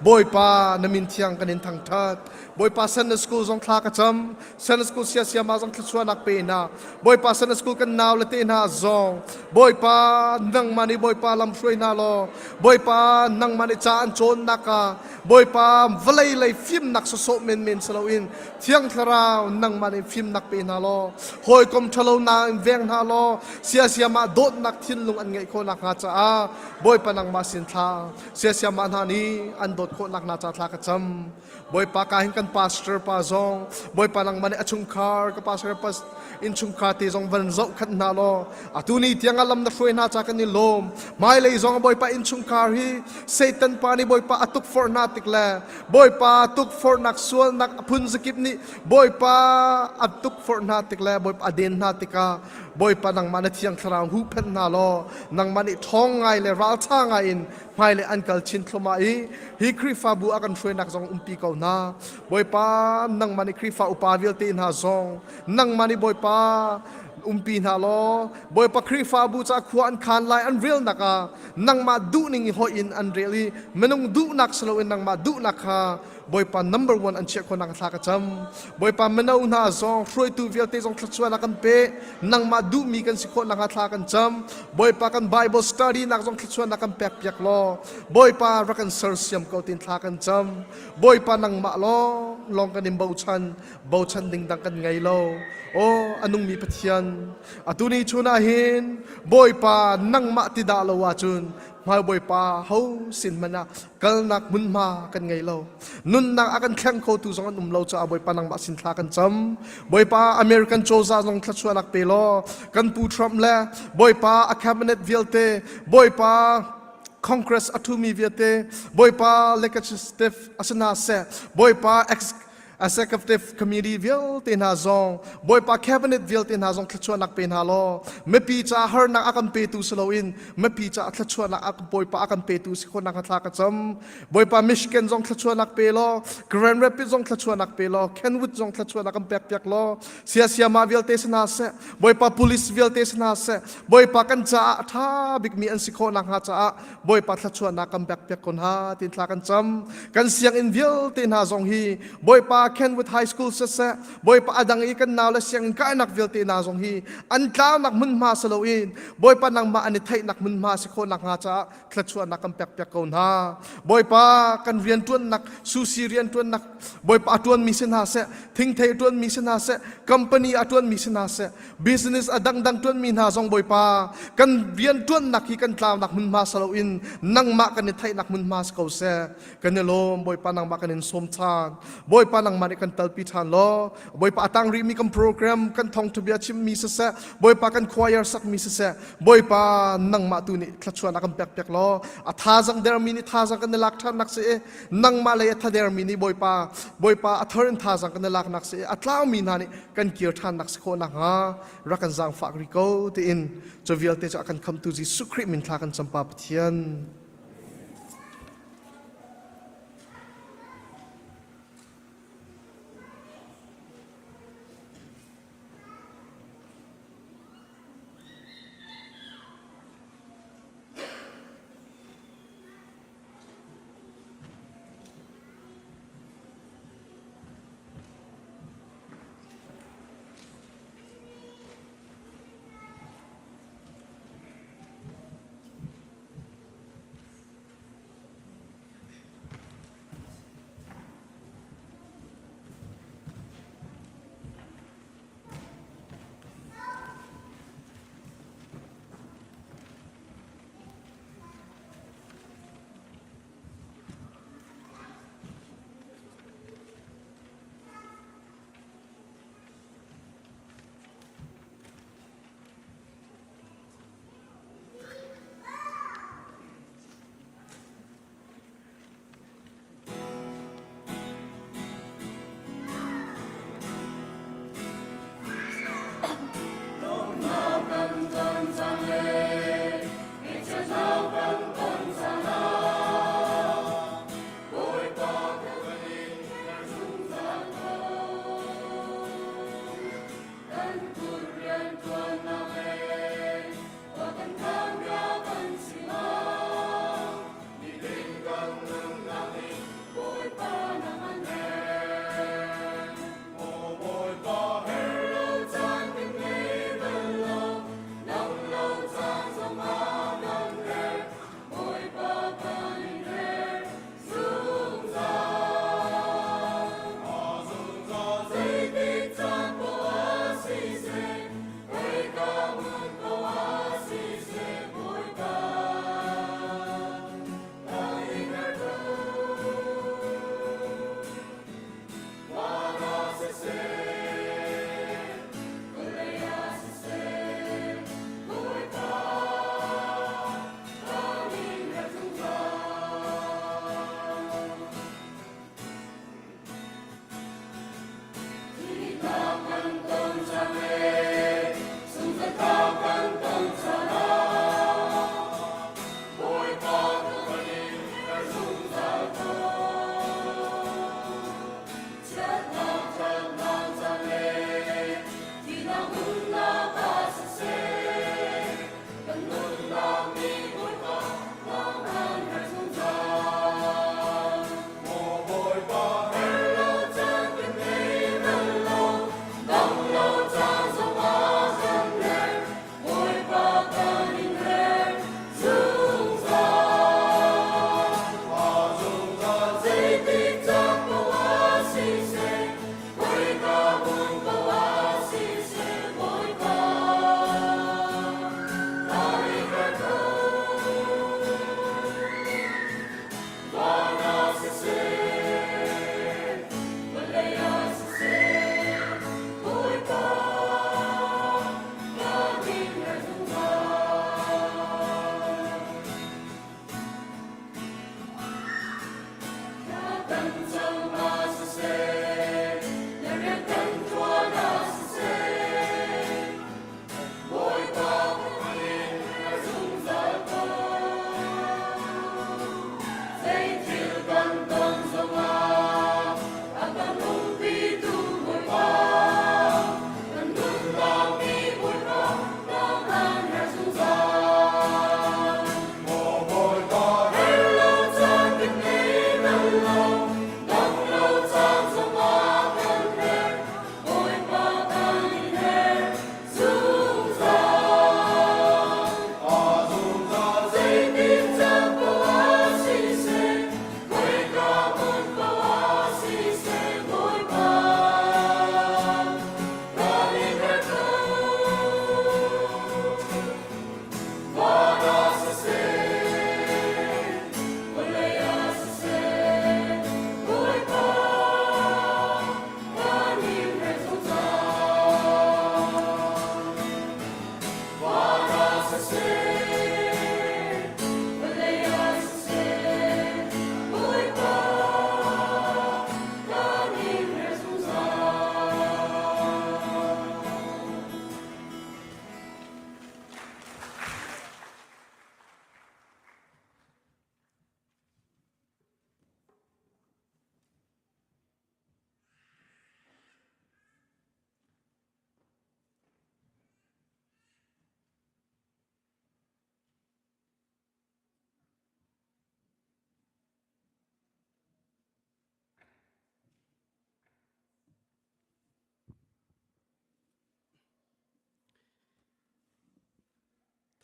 Bawipa na min thiang kan in thangṭhat. Bawipa Sunday School zong thla ka cam. Sunday School siasiama zong thluachuahnak pe hna. Bawipa Sunday School kan nau le te hna zong Bawipa nangmah nih Bawipa lam hruai hna law Bawipa nangmah nih ca an cawnnak ah Bawipa vawlei lei fimnak sawsawh menmen si loin Thiang Thlarau nangmah nih fimnak pe hna law hawikom ṭhalo na in veng hna law siasiama dawtnak thinlung an ngeih khawh nakhnga caah Bawipa nangmah sin thla siasiama hna nih an dawt khawh nakhnga ca thla ka cam Bawipa ka hin kan. pastor pa zong Bawipa nangmah nih a chungkhar ka pastor pas innchungkhar te zong van zohkhenh hna law atu ni tiang ah lam na hruai hna ca kan i lawm. Hmailei zong Bawipa innchungkhar hi Satan pa nih Bawipa a tukforh hna tik le Bawipa tukforhnak sualnak a phun zakip nih Bawipa a tukforh hna tik le Bawipa a den hna tikah Bawipa nangmah na thiang thlarau huhphenh hna law nangmah nih ṭhawng ngai le ralṭha ngai in hmailei an kal chin thluahmah i hi Khrihfabu a kan hruainak zong umpi ko hna. Bawipa nangmah nih Khrihfa upa vialte hna zong nangmah nih Bawipa umpi hna law Bawipa Khrihfabu ca khua an khan lai an relnak ah nangmah duhning i hoih in an rel i minung duhnak si loin nangmah duhnak kha Bawipa number one an chiah khawhnak thla ka cam. Bawipa mino hna zong hruaitu vialte zong thluachuahnak kan pe. Nangmah duhmi kan si khawh nakhnga thla kan cam. Bawipa kan Bible study nak zong thluachuahnak kan pek piak law Bawipa rak kan sersiam ko tin thla kan cam. Bawipa nangmah lawng lawng kan in bochan bochan ding dang kan ngei lo. Aw a nungmi Pathian atu ni chun ah hin Bawipa nangmah ti dah lo ahcun hmai Bawipa ho sin hmanh ah kalnak hmunhma kan ngei lo nunnak a kan thleng khotu zong an um lo caah Bawipa nangmah sin thla kan cam Bawipa American cozah zong thluachuahnak pe law kan pu Trump le Bawipa a cabinet vialte Bawipa Congress a thumi vialte Bawipa legislative asina seh Bawipa ex executive committee vialte hna zong Bawipa cabinet vialte hna zong thluachuahnak pe hna law mipi ca harnak a kan petu si loin mipi ca thluachuahnak a Bawipa a kan petu si khawhnak thla ka cam Bawipa Michigan zong thluachuahnak pe law Grand Rapids zong thluachuahnak pe law Kenwood zong thluachuahnak kan pek piak law siasiama vialte si hna seh Bawipa police vialte si hna seh Bawipa kan caah a ṭha bikmi an si khawh nakhnga caah Bawipa thluachuahnak kan pek piak ko hna tin thla kan cam kan sianginn vialte hna zong hi Bawipa Kenwood High School siseh Bawipa adang i kan nau le sianginn kainak vialte hna zong hi an tlaunak hmunhma si loin Bawipa nangmah an i theihnak hmunhma si khawh nakhnga caah thluachuahnak kan pek piak ko hna Bawipa kan rianṭuannak susi rianṭuannak Bawipa a ṭuanmi si hna seh thingthei a ṭuanmi si hna seh company a ṭuanmi si hna seh business a dangdang ṭuanmi hna zong Bawipa kan rianṭuannak hi kan tlaunak hmunhma si loin nangmah kan i theihnak hmunhma si ko seh kan i lawm Bawipa nangmah kan in sawm ṭhan Bawipa nangmah nih kan talpi ṭhan law Bawipa a tang rihmi kan program kan thawngṭha chimmi siseh Bawipa kan choir sakmi siseh Bawipa nangmah tu nih thluachuahnak kan pek piak law a thazang dermi nih thazang kan i lak ṭhannak si i nangmah lei a thadermi nih Bawipa Bawipa a thar in thazang kan i laknak si i a tlaumi hna nih kan kir ṭhannak si khawh nakhnga rak kan zaangfah rih ko tiin cu vialte cu a kan khamtu Jesuh Khrih min thla kan cam Pa Pathian.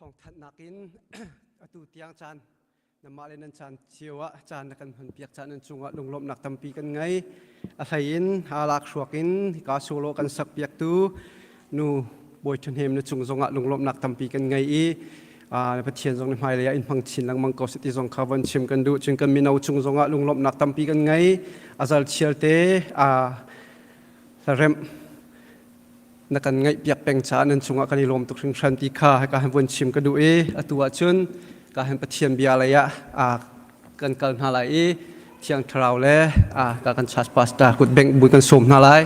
Thawngthanhnak in atu tiang caan nanmah le nan caan cio ah caan na kan hmanpiak caan nan cungah lunglawmhnak tampi kan ngei. A hlei in lak hruak in hika solo kan sakpiaktu nu Bawi Ṭhahnem na cung zongah lunglawmhnak tampi kan ngei i Pathian zong nih hmailei ah in hmang chin lengmang ko seh ti zong kha von chim kan duh. Cun kan mino cung zongah lunglawmhnak tampi kan ngei. A zal chial te hlaremh na kan ngaihpiak peng caah nan cungah kan i lawm tuk hringhran ti kha hika hin vun chim ka duh i atu ahcun ka hin Pathian bia lei ah kan kal hna lai i Thiang Thlarau le ka kan church pastor kut bengh bu kan sawm hna lai.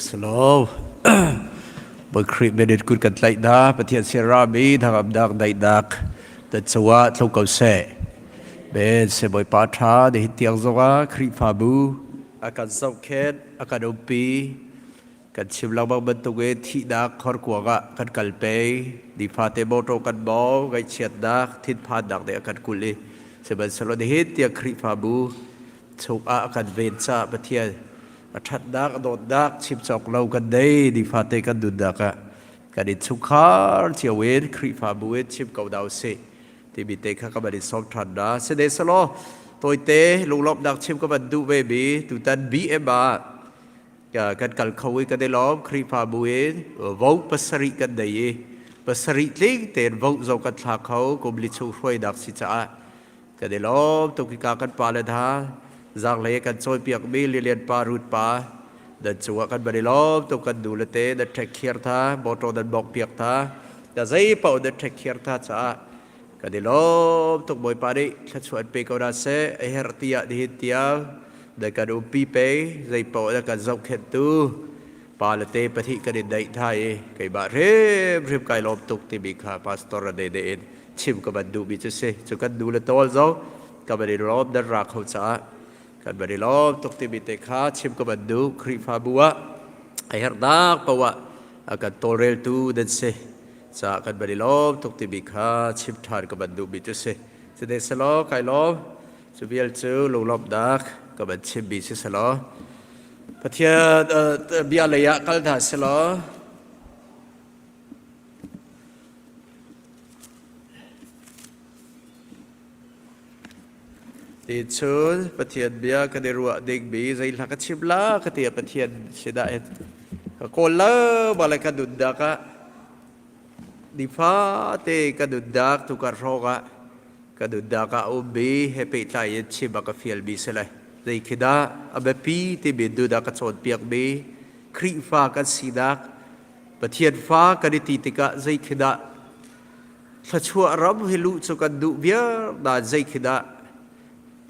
Salo. Bawi Khrih biadet kut kan tlaih hna. Pathian siarami thangam daihnak nan cungah tlung ko seh. Men se Bawipa ṭha nihin tiang zongah Khrihfabu a kan zohkhenh, a kan umpi. Kan chim lengmang bantukin thihnak horkuang ah kan kal peng. Nifate mawṭaw kan mawng, ngaihchiatnak, thinphannak nih a kan kulh i sihmanhsehlaw nihin tiang Khrihfabu chungah a kan ven caah Pathian a ṭhatnak a dawtnak chim cawk lo kan nei nifate kan nunnak ah kan innchungkhar cio in Khrihfabu in chim ko hna usih timi te kha ka van in sawm ṭhan hna. Sihmanhsehlaw tawite lunglawmhnak chim ka van duh ve mi tutan BM ah kan kal kho i kan i lawm Khrihfabu in vote pasarih kan nei i pasarih tling tein vote zong kan thla kho kum li chung hruainak si caah Kan i lawm tuk hika kan pale hna zaanglei kan cawipiakmi Lilian pa Ruth pa nan cungah kan van i lawm tuk kan nu le te nan ṭhek khiar tha motor nan bawk piak tha na zei paoh nan ṭhek khiar tha caah kan i lawm tuk Bawipa nih thluachuah an pe ko hna seh a herh tiah nihin tiang nan kan umpi pei zei paoh na kan zohkhenhtu pa le te pahnih kan in daih tha i keimah hrimhrim kai lawm tuk timi kha pastor a ne in chim ka van duhmi cu si cu kan nu le tawl zong ka van i lawm nan ra kho caah kan van i lawm tuk timi te kha chim ka van duh Khrihfabu ah a herhnak paoh ah a kan tawlreltu nan si caah kan van i lawm tuk timi kha chim ṭhan ka van duhmi cu si cune selaw kai lawm cu vial cu lunglawmhnak ka van chimmi si selaw Pathian bia lei ah kal hna selaw Ti cun Pathian bia kan i ruah dingmi zei hla ka chim la ka ti ah Pathian sinah hin ka kawl lo bale ka nunnak ah nifate ka nunnak tukar hrawng ah ka nunnak ah a ummi he pehtlai in chim a ka fialmi si lai. Zei khi dah a biapi timi nun ah ka cawnpiakmi Khrihfa kan sinak Pathian fa kan i ti tikah zei khi dah thluachuah ram hi luh cu kan duh viar nain zei khi dah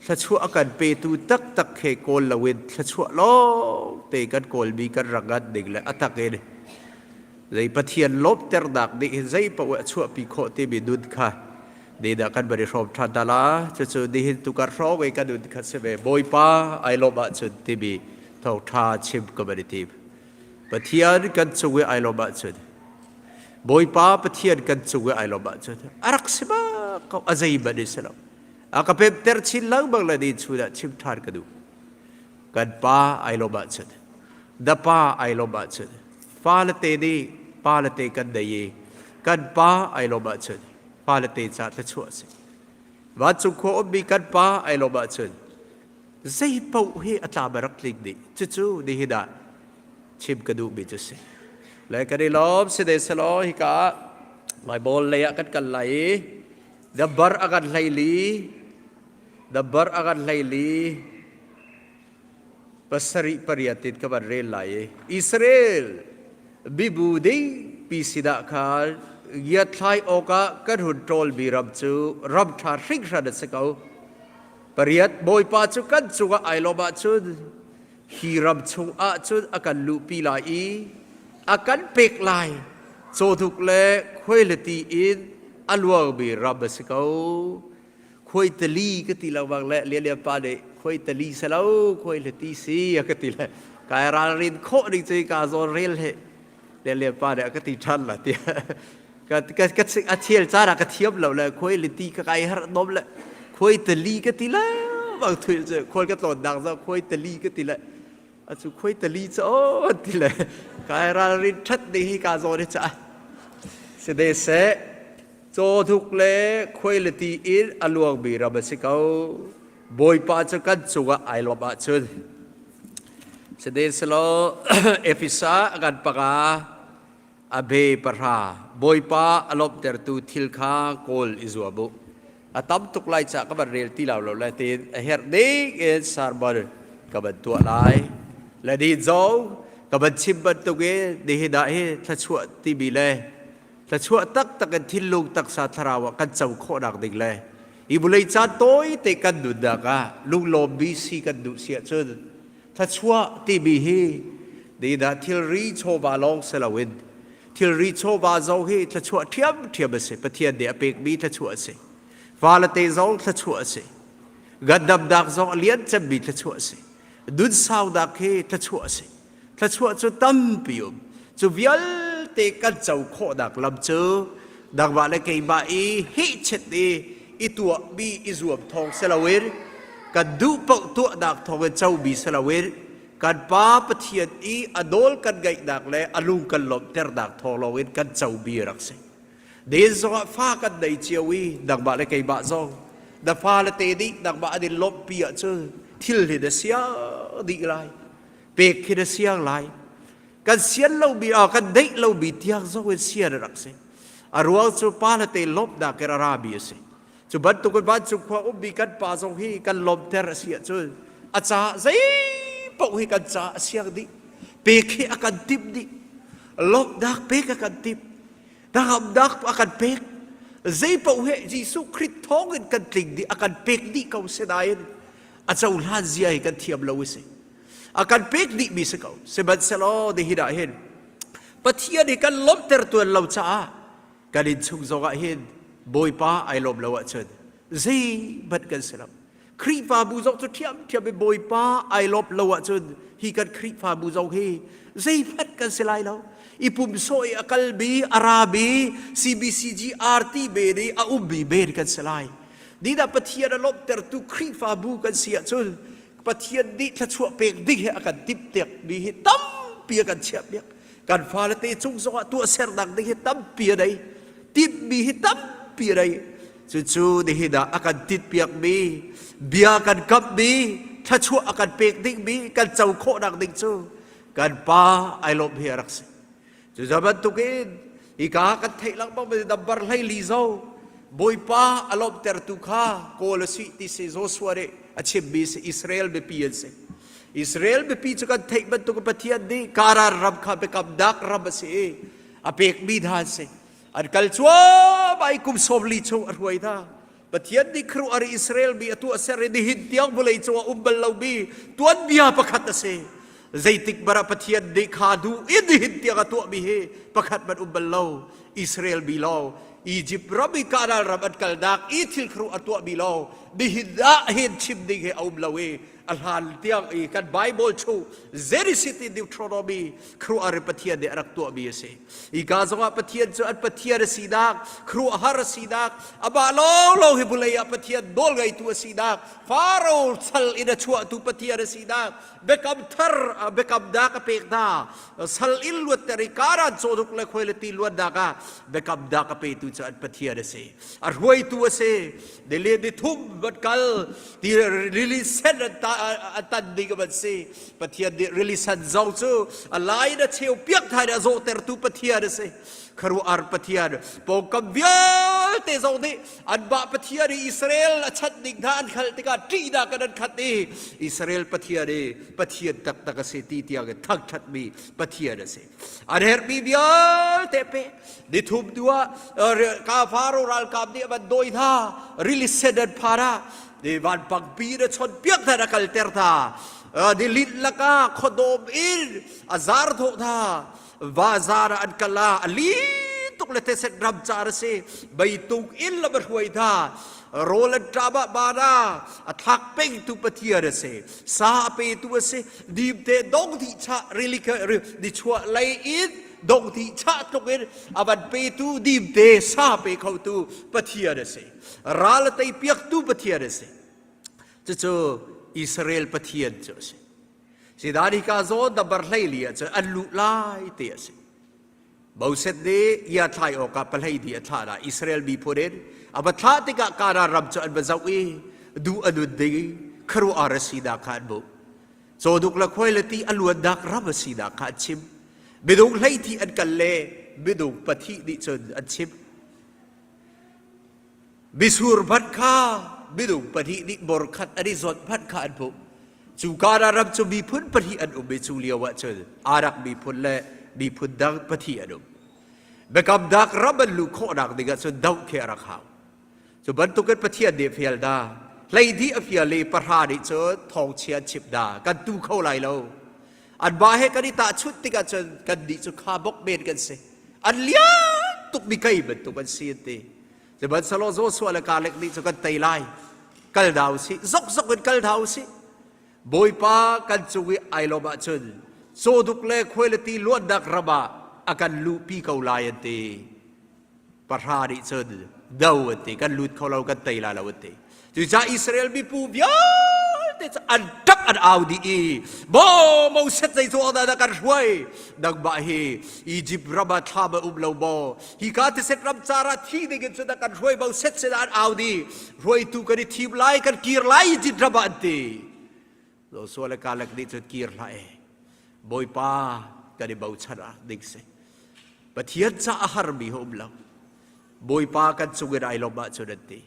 thluachuah a kan petu taktak he kawl loin thluachuah lawng te kan kawlmi kan rak ngan ding le a tak in zei Pathian lawmhternak nih hin zei paoh a chuahpi khawh timi nun kha nih kan van i hrawm ṭhan hna la cucu nihin tukar hrawng i kan nun kha si ve Bawipa ai lawmh ahcun timi thawngṭha chim ka van i tim. Pathian kan cung i ai lawm ahcun Bawipa Pathian kan cung i ai lawm ahcun a rak si bak ko a zeihmanh in si lo a ka pemter chin lengmang le ni chun ah chim ṭhan ka duh kan pa ai lawm ahcun na pa ai lawm ahcun fale te nih pa le te kan nei i kan pa ai lawm ahcun fale te ca thluachuah a si vancung khua ummi kan pa ai lawm ahcun zei paoh hi a tlam a rak tling dih cucu nihin ah chim ka duhmi cu si le kan i lawm si ne selaw hika ah Bible lei ah kan kal lai i dabar a kan hleili dabar a kan hleili pasarih pariat in ka van rel lai i Israel mibu ding pi sinah khan ngiathlai awkah kan hun ṭawlmi ram cu ram ṭha hringhran a si ko Pariat Bawipa cu kan cungah ai lawm ahcun hi ram chung ahcun a kan luhpi lai i a kan pek lai. Cawhnuk le khuailati in a luangmi ram a si ko. Khuaitali ka ti lengmang le Lianlian pa nih khuaitali si lo khuailati si a ka ti le kai ralrin khawh ding cu ka zawn rel he Lianlian pa nih a ka ti ṭhan la tiah ka ka ka a thial caan ah ka thiam lo le khuai le ti ka kai har nom le khuai tali ka ti le. bang thui cu khual ka tlawn nak zo khuai tali ka ti le acu khuai tali cu o ti le kai ralrin that ding hi ka zawn hi ca si de seh cawhnuk le khuai le ti in a luangmi ram a si ko Bawipa cu kan cungah ai lawmh ahcun sihmanhsehlaw Efesa kan panga a be pahra Bawipa a lawmhtertu thil kha kawl i zuam u. A tam tuk lai ca ka van rel ti lo lo le tiin a herh ding in sermon ka van tuah lai. Le ni zong ka van chim bantuk in nihin ah hi thluachuah timi le thluachuah taktak in thinlung taksa thlarau ah kan co khawhnak ding le hi vulei caan tawite kan nunnak ah lunglawmmi si kan duh si ahcun thluachuah timi hi nidah thilri chawva lawng si loin thilri chawva zong hi thluachuah ṭhiamṭhiam a si Pathian nih a pekmi thluachuah a si fale te zong thluachuah a si ngandamnak zong a lian cemmi thluachuah a si nunsaunak hi thluachuah a si Thluachuah cu tampi um. Cu vialte kan co khawhnak lam cu nangmah le keimah i hehchet i i tuahmi i zuam thawng si loin kan duh paoh tuahnak thawng in comi si loin kan Pa Pathian i a nawl kan ngaihnak le a lung kan lawmhternak thawng lawngin kan comi rak si. Den zongah fa kan nei cio i nangmah le keimah zong na fale te nih nangmah an in lawmhpi ahcun thil hi na siang dih lai. Pek khi na siang lai. Kan sian lomi ah kan deih lomi tiang zong in sian a rak si. A ruang cu pa le te lawmhnak in a rami a si. Cu bantuk in vancung khua ummi kan pa zong hi kan lawmter a si ahcun a caah zei paoh hi kan caah a siang dih. Pek hi a kan timh dih. Lawmhnak pek a kan timh. Hnangamnak a kan pek. Zei paoh he Jesuh Khrih thawng in kan tling dih, a kan pek dih ko si nain a cohlan zia hi kan thiam lo a si. A kan pek dihmi si ko. Sihmanhsehlaw nihin ah hin Pathian hi kan lawmhter tuan lo caah kan innchung zongah hin Bawipa ai lawm lo ahcun zeihmanh kan si lo. Khrihfabu zong cu ṭhiamṭhiam in Bawipa ai lawmh lo ahcun hi kan Khrihfabu zong hi zeihmanh kan si lai lo. I pumsawh i a kalmi, a rami, CBCG RT men i a ummi men kan si lai. Nidah Pathian a lawmhtertu Khrihfabu kan si ahcun Pathian nih thluachuah pek ding hi a kan timhpiakmi hi tampi a kan chiahpiak. Kan fale te cung zongah tuahsernak ding hi tampi a nei. Timhmi hi tampi a nei. Cucu nihin ah a kan tinhpiakmi, bia kan kamhmi, thluachuah a kan pek dingmi, kan co khawhnak ding cu kan Pa ai lawmh hi a rak si. Cuca bantukin hika kan theih lengmang mi nambar 14 zo Bawipa a lawmhtertu kha kawl a si ti si Joshua nih a chimmi si Israel mipi an si. Israel mipi cu kan theih bantuk Pathian nih Kanaan ram kha biakamnak ram a si i a pekmi hna an si. An kal cuahmah i kum 40 chung a hruai hna. Pathian nih khuaruahhar Israel mi a tuahser i nihin tiang vawlei cung ah um bal lomi tuanbia pakhat a si. Zeitik hmanh ah Pathian nih kha duh in nihin tiang a tuahmi hi pakhat hmanh um bal lo. Israel mi lawng Egypt ram i Kanaan ram an kalnak i thil khuaruah a tuahmi lawng nihin ah hin chim ding hi a um lo i a hlan tiang i kan Bible chung Genesis in Deuteronomy khuaruahhar Pathian nih a rak tuahmi a si. Hika zongah Pathian cu an Pathian a sinak, khuaruahhar a sinak, amah lawnglawng hi vawlei ah Pathian nawlngeitu a sinak, Faro sal in a chuahtu Pathian a sinak, biakam thar biakamnak a pek hna, sal in luatter i Kanaan cawhnuk le khuailati luatnak ah biakamnak a petu cu an Pathian a si. A hruaitu a si. Nili ni thum van kal ti rili sen an tan ding an si. Pathian nih rili sen zong cu a lai in a cheu piak thai a zawhtertu Pathian a si. Kharuar Pathian pawngkam vialte zong nih anmah Pathian i Israel a chanh ding hna an hngalh tikah ṭihnak in an khat i Israel Pathian i Pathian taktak a si ti tiang in thangṭhatmi Pathian a si. An herhmi vialte pe nithum tu ah ka Faro ralkap nih a van dawi hna rili sen an phan ah ni vanpangpi na chon piak hna na kalter hna ni lin lakah khuadawm in a zar thawh hna va zar ah an kal ah a li tuk le teset ram car a si beitung in lam a hruai hna rawl an ṭam ah mana a thlak pengtu Pathian a si sa a petu a si dimte dong dih chah rili ni chuah lei in dong dih chah tluk in a van petu dimte sa pe khotu Pathian a si ral a tei piaktu Pathian a si. Cucu Israel Pathian cu a si. Sidan hika zawn dabar hleili ah cun an luh lai ti a si. Moses nih ia thlai awkah pahlei di a thlah hna. Israel miphun in a va thlah tikah Kanaan ram cu an va zoh i duh a nun ding khuaruahhar a sinak kha an hmuh. Cawduk le khuai le ti a luannak ram a sinak kha an chim. Minung hleithih an kal le minung pathih nih cun an chim. Misur hmanh kha minung pahnih nih bor khat an i zawt hmanh kha an hmuh. Cu Kanaan ram cu miphun pahnih an um i cu lio ah cun Arak miphun le miphun dang pahnih an um. Biakamnak ram an luh khawhnak ding ah cun doh khi a rak hau. Cu bantukin Pathian nih fial hna. Hleihnih a fial i pahra nih cun thawngchia an chimh hna. Kan tu kho lai lo. Anmah he kan i tahchunh tikah cun kannih cu kha bok men kan si. An lian tukmi kei bantuk an si an ti. Sihmanhsehlaw Joshua le Kaleb nih cu kan tei lai. Kal hna usih. Zokzok in kal hna usih. Bawipa kan cung i ai lawm ahcun cawduk le khuailati luannak ram ah a kan luhpi ko lai an ti. Pahra nih cun do an ti. Kan lut kho lo, kan tei lai lo an ti. Cucaah Israel mipu vialte cu an ṭap an au dih i maw Moses zei cu dah na kan hruai nangmah hi Egypt ram ah thlam a um lo maw hika thisen ram car ah thi ding in cun na kan hruai Moses sinah an au dih hruaitu kan i thim lai kan kir lai Egypt ram ah an ti Joshua le Kaleb nih cun kir hlah e Bawipa kan i bochan ah ding si Pathian ca a harmi a um lo Bawipa kan cung in ai lawm ahcun an ti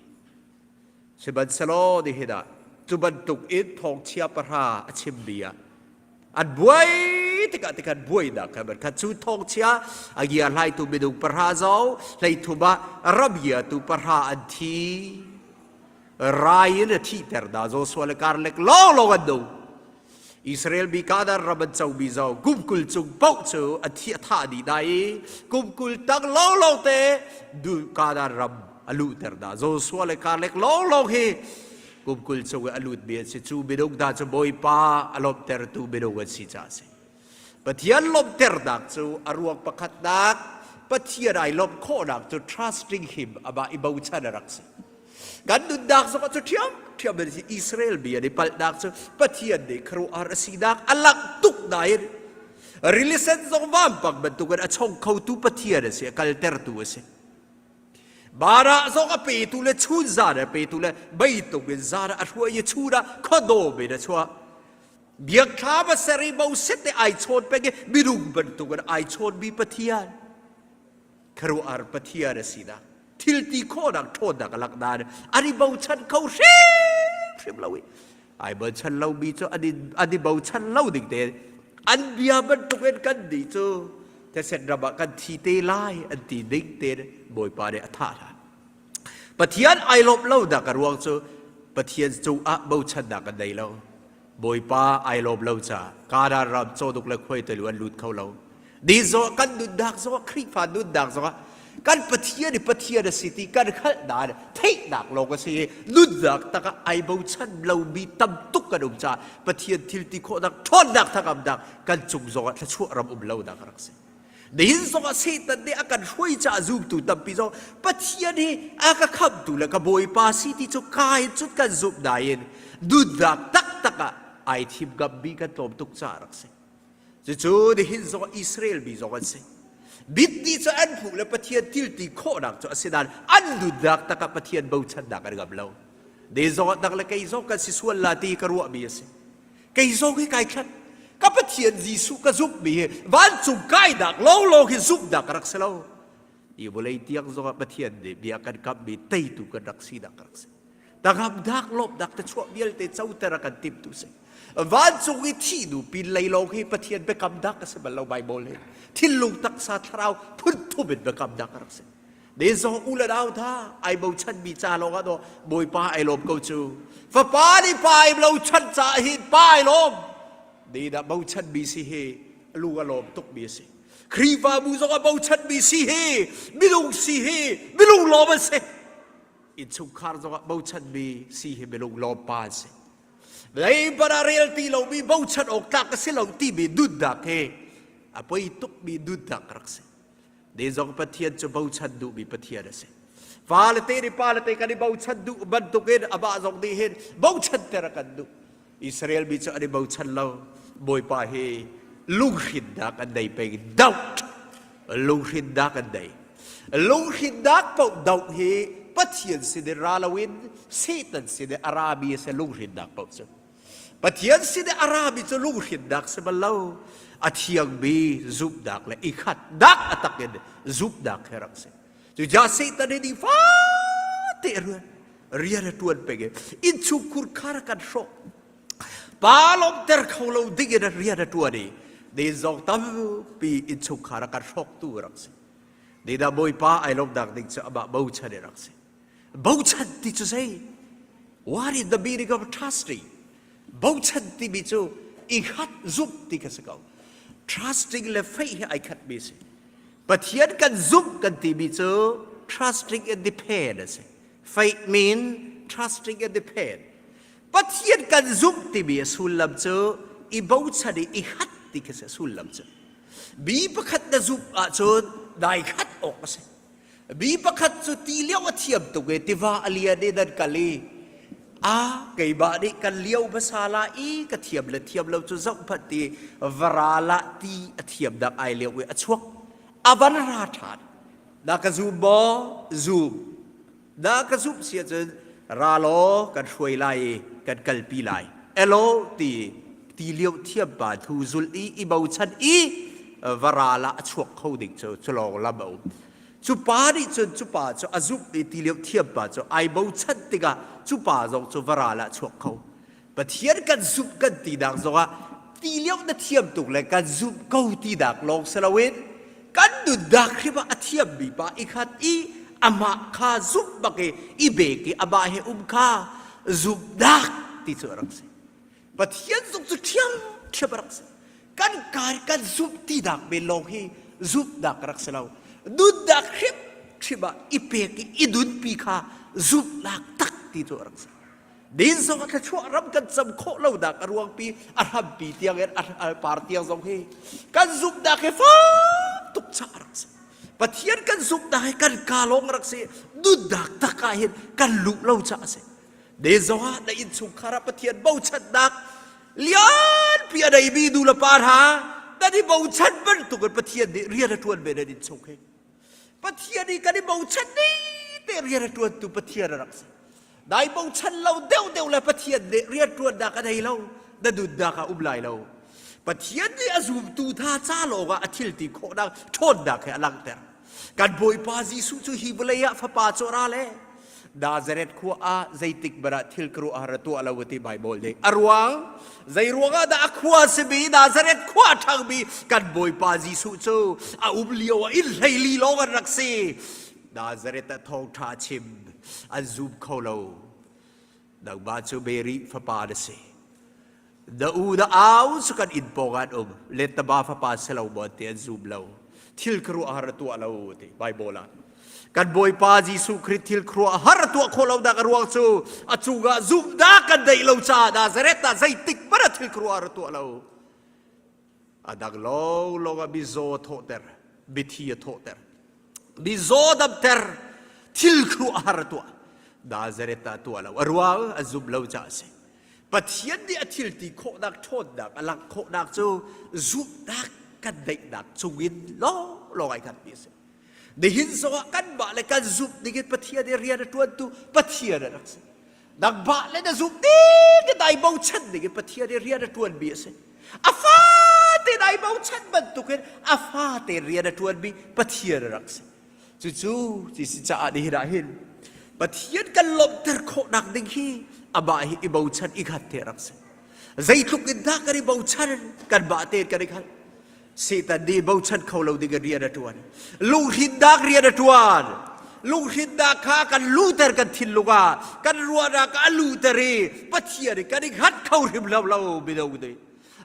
Sihmanhsehlaw nihin ah cu bantuk in thawngchia pahra a chimmi ah an buai tikah tikhan buainak kha man kha cu thawngchia a gia hlaitu minung pahra zo hleithum ah ramgiatu pahra an thi rai in a thihter hna Joshua le Karlek lawnglawng an nung Israel mi Kanaan ram an comi zong kum 20 cung paoh cu a thi a thah dih hna i kum 20 tang lawnglawng te Kanaan ram a luhter hna. Joshua le Kaleb lawnglawng hi kum 20 cung i a lutmi an si. Cu minung hna cu Bawipa a lawmhtertu minung an si caah a si. Pathian lawmhternak cu a ruang pakhatnak Pathian ai lawmh khawhnak cu trusting him amah i bochan a rak si. Kan nunnak zong ah cu ṭhiamṭhiam in Israel mi an i palhnak cu Pathian nih khuaruahhar a sinak a langh tuk nain rili sen zong vampang bantukin a chong khotu Pathian a si, a kaltertu a si. Bara zong a petu le chun zan a petu le meitung in zan a hruai i chun ah khuadawm in a chuah. Biakthlam a ser i Moses te ai chawn peng i minung bantukin ai chawnmi Pathian. Khuaruahhar Pathian a sinak thil ti khawhnak ṭhawnnak a lak nain an i bochan kho hrimhrim lo i ai bochan lomi cu an i, an i bochan lo ding te an bia bantukin kan nih cu thisen ram ah kan thi te lai an ti ding te Bawipa nih a thah hna. Pathian ai lawmh lo dak a ruang cu Pathian cungah bochannak an nei lo. Bawipa ai lawm lo caah Kanaan ram cawduk le khuaitelu an lut kho lo. Ni zong kan nunnak zong Khrihfa nunnak zong kan Pathian i Pathian a si ti kan hngalhnak theihnak lawng a si i nunnak takah ai bochan lomi tam tuk kan um caah Pathian thil ti khawhnak ṭhawnnak thakamnak kan cung zongah thluachuah ram um lonak a rak si. Nihin zongah Satan nih a kan hruai caah zumtu tampi zong Pathian hi a ka khamtu le ka Bawipa si ti cu ka in cun kan zumh nain nunnak taktak ah ai thim ngammi kan tlawm tuk caah rak si. Cucu nihin zongah Israel mi zong an si. Mit nih cu an hmuh le Pathian thil ti khawhnak cu a si nain an nunnak tak ah Pathian bochannak an ngam lo. Ne zongah nang le kei zong kan si sual la ti ka ruahmi a si. Kei zong hi kai thlat. Ka Pathian Jesuh ka zumhmi hi vancung kainak lawnglawng hi zumhnak ka rak si lo. Hi vawlei tiang zongah Pathian nih bia kan kamhmi teitu kan rak sinak ka rak si. Tangamnak lawmhnak te chuah vialte coter a kan timtu si. Vancung i thih nu pin lei lawng hi Pathian biakamnak a si bal lo Bible hi. Thinlung taksa thlarau phun thum in biakamnak a rak si. Ne zong u le nau hna ai bochan mi ca lawng ah daw Bawipa ai lawm ko cu. Fapa nih pa ai lo chan ca hin pa ai lawm. Ne dah bochan mi si hi lung a lawm tuk mi a si. Khrihfabu zong a bochan mi si hi minung si hi minung lawm an si. Innchungkhar zong ah bochan mi si hi minung lawm pa an si. Leibar ah rel ti lomi bochan awk tlak a si lo timi nunnak hi a poi tukmi nunnak a rak si. Ni zong Pathian cu bochan duhmi Pathian a si. Fale te nih pale te kan i bochan duh bantukin amah zong nih hin bochan ter a kan duh. Israel mi cu an i bochan lo. Bawipa hi lunghrinnak an nei peng. Doubt. Lunghrinnak an nei. Lunghrinnak paoh doh hi Pathian sin in ra loin Satan sin in a rami a si lunghrinnak paoh cu. Pathian sin i a rami cu lunghrinnak si bal lo. A thiangmi zumhnak le i khatnak a tak in zumhnak he rak si. Cucaah Satan hi nifate rian rian a ṭuan peng i innchungkhur khar a kan hrawh. Pa lawmhter kho lo ding in rian a ṭuan i ni zong tampi innchungkhar a kan hrawktu a rak si. Nidah Bawipa ai lawmhnak ding cu amah bochan i rak si. Bochan ti cu zei? What is the meaning of trusting? Bochan timi cu i khat zumh ti kha si ko. Trusting le faith hi ai khatmi si. Pathian kan zumh kan timi cu trusting and depend a si. Faith mean trusting and depend. Pathian kan zumh timi a sullam cu i bochan i i khat ti khi si a sullam cu. Mi pakhat na zumh ahcun dai khat awk a si. Mi pakhat cu ti lio a thiam tuk i tiva a lian i nan kal i a keimah nih kan lio hmasa la i ka thiam le thiam lo cu zoh hmanh ti vara la ti a thiam dak ai lio i a chuak a van ra ṭhan na ka zum maw zum na ka zumh si ahcun ra law kan hruai lai i kan kalpi lai elo ti ti lio thiam pa thu zul i i bochan i vara la a chuak kho ding cu cu lawng lam a um cu pa nih cun cu pa cu a zumh i ti lio thiam pa cu ai bochan tikah cu pa zong cu vara la chuak kho Pathian kan zumh kan ti nak zongah ti lio na thiam tuk le kan zumh ko ti nak lawng si loin kan nunnak hrim ah a thiammi pa i khat i amah kha zumh bak i i bek i amah he um kha zumhnak ti cu a rak si. Pathian zong cu ṭhiam ṭhiam a rak si. Kan kai kan zumh tinak men lawng hi zumhnak a rak si lo. Nunnak hrimhrim ah i pek i i nunpi kha zumhnak tak ti cu a rak si. Din zong ah thluachuah ram kan cam khawh lonak a ruangpi a hrampi tiang in a par tiang zong hi kan zumhnak hi fak tuk ca a rak si. Pathian kan zumhnak hi kan ka lawng a rak si. Nunnak tak ah hin kan luh lo ca a si. Ne zong ah na innchungkhar ah Pathian bochannak lianpi a neimi nu le pa hna nan i bochan bantuk in Pathian nih rian a ṭuan ve nan innchung hi. Pathian i kan i bochan ni te rian a ṭuantu Pathian a rak si. Dai bochan lo deuh deuh le Pathian nih rian ṭuannak a nei lo, na nunnak ah um lai lo. Pathian nih a zumtu hna ca lawngah a thil ti khawhnak ṭhawnnak he a langhter. Kan Bawipa Jesuh cu hi vawlei ah fapa cu a ra le Nazareth khua ah zeitik hmanh ah thil ka ruah har a tuah lo ti Baibal nih. A ruang zei ruangah dah a khua simi Nazareth khua a ṭhangmi kan Bawipa Jesuh cu a um lio ah inn hleili lawng an rak si. Nazareth ah thawngṭha chim an zum kho lo. Nangmah cu Mary fapa na si. Na u na au cu kan inn pawng ah an um. Lettama fapa si lo maw ti an zum lo. Thil khuaruahhar a tuah lo ti Bible ah. Kan Bawipa Jesuh Khrih thil khuaruahhar a tuah khawh lo nak a ruang cu a cungah zumhnak kan neih lo caah Nazareth ah zeitik hmanh ah thil khuaruahhar a tuah lo. A dang lawnglawng ah mizaw a thawhter, mithi a thawhter, mizaw damter, thil khuaruahhar a tuah. Nazareth ah a tuah lo. A ruang a zumh lo caah a si. Pathian nih a thil ti khawhnak ṭhawnnak a langh khawhnak cu zumhnak kan neihnak cungin lawnglawng ai hngatmi a si. Nihin zongah kanmah le kan zumh dingin Pathian i rian a ṭuantu Pathian a rak si. Nangmah le na zumh ding in ai bochan dingin Pathian i rian a ṭuanmi a si. A fate in ai bochan bantukin a fate rian a ṭuanmi Pathian a rak si. Cucu ci caah nihin ah hin Pathian kan lawmhter khawhnak ding hi amah hi i bochan i khat te rak si. Zeitluk in dah kan i bochan kanmah tein kan i khat. Satan nih bochan kho lo ding in rian a ṭuan. Lunghrinnak rian a ṭuan. Lunghrinnak kha kan luter kan thinlung ah kan ruahnak ah a luter i Pathian i kan i hngat kho hrim lo lo mino nih.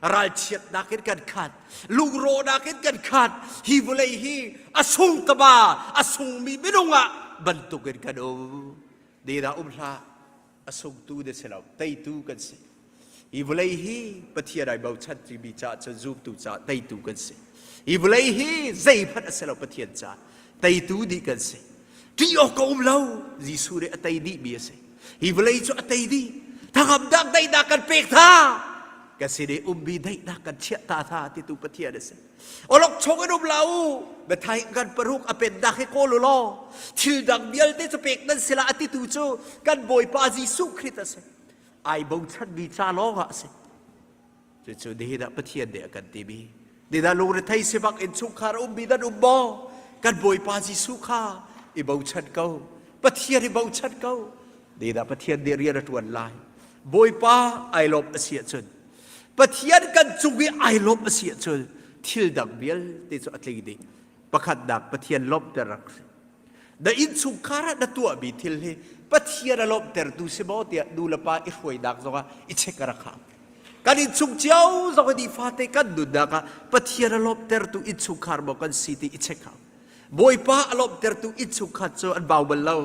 Ralchiatnak in kan khat, lungrawhnak in kan khat. Hi vawlei hi a sung tama, a sungmi minung ah bantukin kan um. Dehdah um hlah, a sungtu na si lo, teitu kan si. Hi vawlei hi Pathian ai bochan timi caah cun zumtu caah teitu kan si. Hi vawlei hi zeihmanh a si lo Pathian caah teitu dih kan si. Ṭih awk a um lo. Jesuh nih a tei dihmi a si. Hi vawlei cu a tei dih. Thangamnak daihnak kan pek tha. Ka sin i ummi daihnak kan chiah ta tha titu Pathian a si. Olok chung in um la u. Biathai kan paruk a pennak hi kawl u law thil dang vialte cu pek nan si la a titu cu kan Bawipa Jesuh Khrist a si. Ai bochanmi ca lawng ah a si. Cucu nihin ah Pathian nih a kan timi. Nihin ah lungrethei sifak innchungkhar a ummi nan um maw? Kan Bawipa Jesuh kha i bochan ko. Pathian i bochan ko. Nihin ah Pathian nih rian a ṭuan lai. Bawipa ai lawmh a si ahcun Pathian kan cung i ai lawmh a si ahcun thil dang vialte cu a tling dih. Pakhatnak Pathian lawmhter rak si. Na innchungkhar ah na tuahmi thil hi Pathian a lawmhtertu si maw tiah nu le pa i hruainak zongah i check a rak hau. Kan innchung cio zong hi nifate kan nunnak ah Pathian a lawmhtertu innchungkhar maw kan si ti i check hau. Bawipa a lawmhtertu innchungkhar cu an bau bal lo.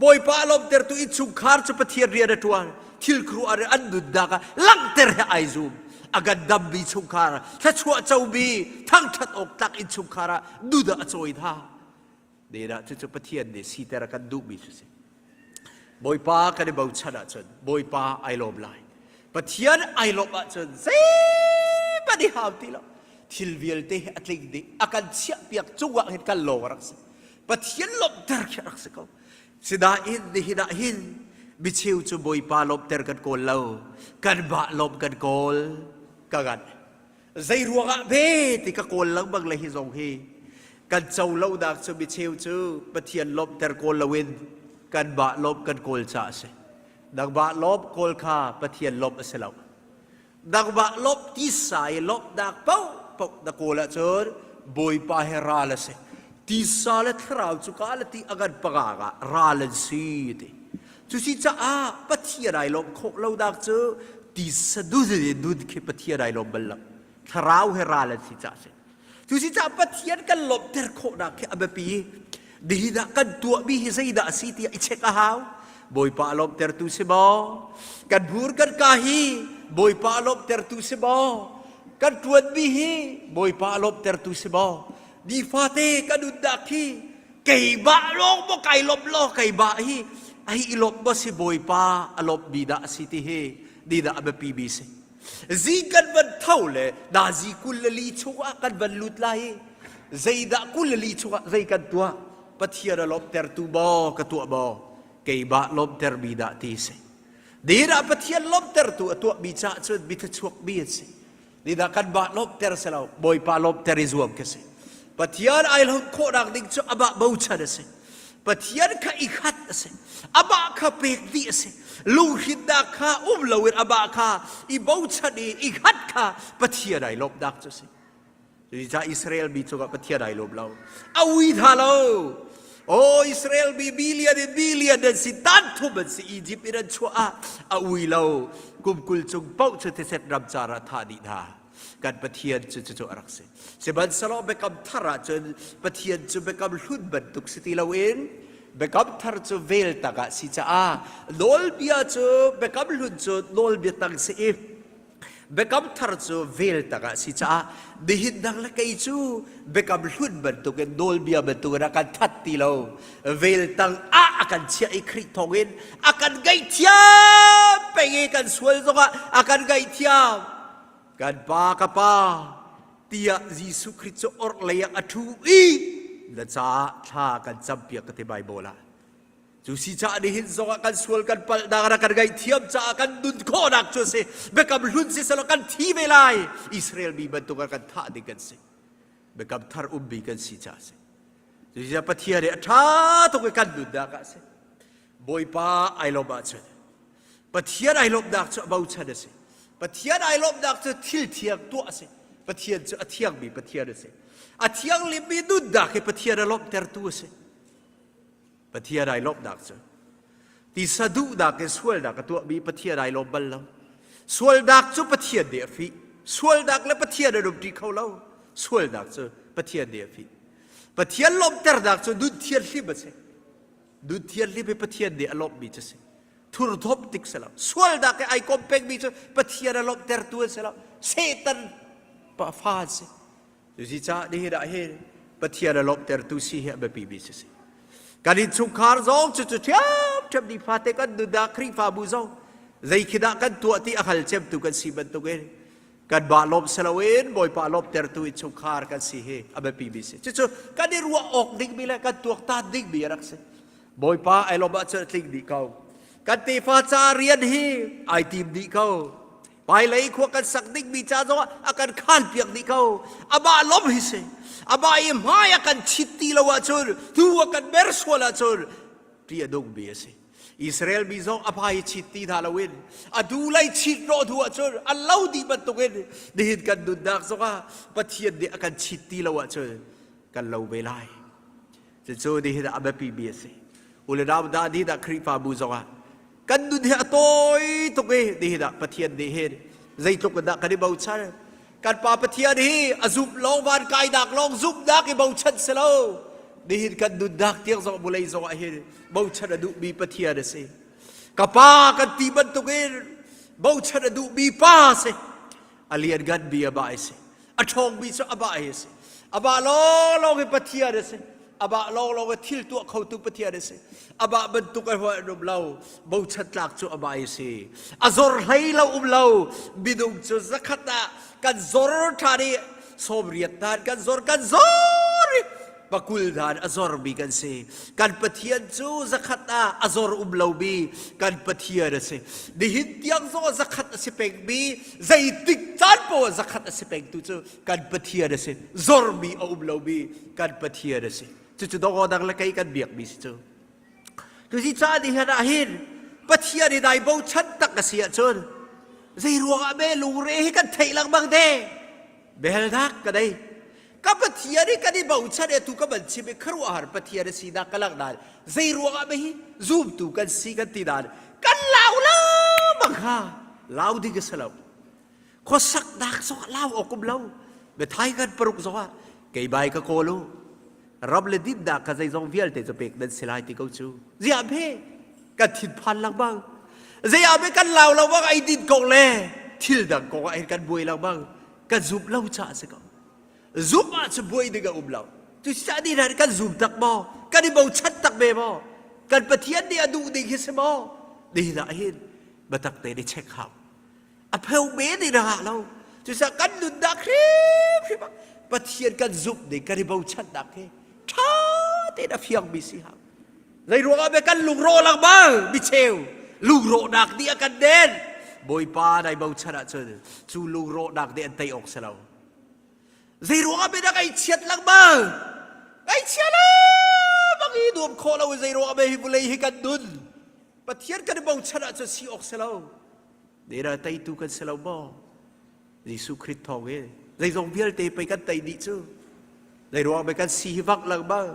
Bawipa a lawmhtertu innchungkhar cu Pathian rian a ṭuan. Thil khuaruah an nunnak ah langhter he ai zum. A kan dammi chungkhar, thluachuah comi, thangṭhat awk tlak innchungkhar ah nun ah a cawi hna. Dah cucu Pathian nih siter a kan duhmi cu si. Bawipa kan i bochan ahcun Bawipa ai lawm lai. Pathian ai lawmh ahcun zeihmanh i hau ti lo. Thil vialte hi a tling dih. A kan chiahpiak cungah hin kan lawng a rak si. Pathian lawmhter khi a rak si ko. Sinain nihin ah hin micheu cu Bawipa lawmhter kan kawl lo. Kanmah lawmh kan kawl. Ka ngan. Zei ruangah ve ti ka kawl lengmang le hi zong hi kan co lonak cu micheu cu Pathian lawmhter kawl loin kanmah lawmh kan kawl caah a si. Nangmah lawmh kawl kha Pathian lawmh a si lo. Nangmah lawmh tisa i lawmhnak paohpaoh na kawl ahcun Bawipa he ral a si. Tisa le thlarau cu ka le ti a ngan panga ah ral an si ti. Cusi caah Pathian ai lawmh khawh lonak cu tisa dun in nun khi Pathian ai lawm bal lo. Thlarau he ral an si caah si. Cusi caah Pathian kan lawmhter khawhnak khi a biapi. Nihin ah kan tuahmi hi zeidah a si tiah i check a hau. Bawipa a lawmhtertu si maw? Kan hmur kan ka hi Bawipa a lawmhtertu si maw? Kan ṭuanmi hi Bawipa a lawmhtertu si maw? Nifate kan nunnak hi keimah lawng maw kai lawmh law keimah hi ai i lawmh maw si Bawipa a lawmhmi dah a si ti hi ni dah a biapi mi si. Zi kan van tho le nazi 24 chungah kan van lut lai i zeidah 24 chungah zei kan tuah Pathian a lawmhtertu maw ka tuah maw keimah lawmhtermi dah ti si. Nihin ah Pathian lawmhtertu a tuahmi caah cun mi thluachuakmi an si. Nihin ah kanmah lawmhter si lo Bawipa lawmhter i zuam ka si. Pathian ai lawmh khawhnak ding cu amah bochan a si. Pathian kha i khat a si. Amah kha pek dih a si. Lunghrinnak kha um loin amah kha i bochan i i khat kha Pathian ai lawmhnak cu a si. Cucaah Israel mi cungah Pathian ai lawm lo. A ui tha lo. Oh Israel mi billion in billion an si tan thum an si Egypt in an chuah ah a ui lo. Kum 20 cung paoh cu thisen ramcar ah thah dih hna. Kan Pathian cu cucu a rak si. Sihmanhsehlaw biakam thar ah cun Pathian cu biakam hlun bantuk si ti loin biakam thar cu vel tangah si caah nawlbia cu biakam hlun cu nawlbia tang si i Biakam thar cu vel tak ah si caah nihin dang le kei cu biakam hlun bantukin nawlbia bantukin a kan that ti lo. Vel tang ah a kan chiah i Khrih thawngin a kan ngaihthiam peng i kan sual zongah a kan ngaihthiam. Kan pa ka pa tiah Jesuh Khrih cu orhlei ah a ṭhu i na caah thla kan campiak ka ti Baibal ah. Cu si caah nihin zongah kan sual kan palhnak rak kan ngaihthiam caah kan nun khawhnak cu a si. Biakam hlun si selaw kan thi ve lai. Israel mi bantuk ah kan thah ding kan si. Biakam thar ummi kan si caah a si. Cucaah Pathian nih a ṭha tuk i kan nunnak ah a si. Bawipa ai lawmh ahcun Pathian ai lawmhnak cu a bochan a si. Pathian ai lawmhnak cu thil thiang tuah a si. Pathian cu a thiangmi Pathian a si. A thianglimmi nunnak hi Pathian a lawmhtertu a si. Pathian ai lawmhnak cu tisa duhnak in sualnak a tuahmi Pathian ai lawm bal lo. Sualnak cu Pathian nih a fih. Sualnak le Pathian an umṭi kho lo. Sualnak cu Pathian nih a fih. Pathian lawmhternak cu nun thianhlim a si. Nun thianhlim hi Pathian nih a lawmhmi cu a si. Thurthawm tik si lo. Sualnak he ai kom pengmi cu Pathian a lawmhtertu an si lo. Satan fa an si. Cucaah nihin ah hin Pathian a lawmhtertu si hi a biapimi si si. Kan innchungkhar zong cucu ṭhiamṭhiam nifate kan nunnak Khrihfabu zong zei khi dah kan tuah ti a hngal cemtu kan si bantukin kanmah lawm si loin Bawipa lawmtertu innchungkhar kan si hi a biapimi si. Cucu kan i ruah awk dingmi le kan tuaktan dingmi a rak si. Bawipa ai lawm ahcun a tling dih ko. Kan tefa ca rian hi ai tim dih ko. Hmailei khua kan sak dingmi ca zongah a kan khan piak dih ko. Amah lawm hi si. Amah i hmai a kan chit ti lo ahcun, tu a kan mer sual ahcun ṭih a nungmi a si. Israel mi zong a hmai i chit ti hna loin a du lei chit rawh hnu ahcun an lo dih bantukin nihin kan nunnak zongah Pathian nih a kan chit ti lo ahcun kan lo ve lai. Cucu nihin ah a biapimi a si. U le nau dah nih dah Khrihfabu zongah kan nun hi a tawi tuk i nihin ah Pathian nih hin zeitluk in dah kan i bochan. Kan Pa Pathian hi a zumh lawng van kainak lawng zumhnak i bochan si lo. Nihin kan nunnak tiang zong vulei zong ah hin bochan a duhmi Pathian a si. Ka pa kan ti bantukin bochan a duhmi pa a si. A liannganmi amah a si. A ṭhawngmi cu amah hi a si. Amah lawnglawng hi Pathian a si. Amah lawnglawng hi thil tuah khotu Pathian a si. Amah bantuk a huah um lo. Bochan tlak cu amah hi a si. A zor hlei lo um lo. Minung cu zakhat ah kan zor ṭhan i sawmriat dan kan zor kan zor i pakul dan a zormi kan si. Kan Pathian cu zakhat ah a zor um lomi kan Pathian a si. Nihin tiang zong ah zakhat a si pengmi zeitik caan poah zakhat a si pengtu cu kan Pathian a si. Zormi a um lomi kan Pathian a si. Cucu dawng dang le kei kan biakmi si cu. Tuzi caan ni hin ah hin Pathian i dai bochan tak a si ahcun zei ruangah me lungre hi kan theih lengmang de biahalnak ka nei ka Pathian i kan i bochan e tu ka van chim i khuaruahhar Pathian a sinak ka langh dan zei ruangah me hi zumtu kan si kan ti dan kan lau lo bang kha lau ding a si lo khuasaknak zong lau awk um lo biathai kan paruk zong ah kei bai ka kawl u ram le dinnak ka zeizong vialte cu pek nan si lai ti ko cu ziah phe kan thinphan lengmang zei ah kan lau lo bang ei din kong le thil dang kong ah kan buai lengmang kan zum lo caah si ko Zumh ah cu buai ding a um lo. Cucaah ni hna kan zum tak maw? Kan i bochan tak ve maw? Kan Pathian nih a duh ding hi si maw? Ni hna hin biatak tein i check hau. A pheu men in a ngah lo. Cucaah kan nunnak hrimhrim ah Pathian kan zumh ding kan i bochannak hi ṭha tein a fiangmi si hau. Zei ruangah be kan lungrawh lengmang micheu lungrawhnak nih a kan den. Bawipa nai bochan ahcun cu lungrawhnak nih an tei awk si lo. Zei ruangah bia dah ngaihchiat lengmang? Ngaihchia lengmang i nuam khawh lo zei ruangah bia hi vulei hi kan nun? Pathian kan i bochan ahcun si awk si lo. Nera teitu kan si lo maw? Jesuh Khrist thawng in zeizong vialte pei kan tei dih cu. Zei ruangah bia kan si hi vak lengmang?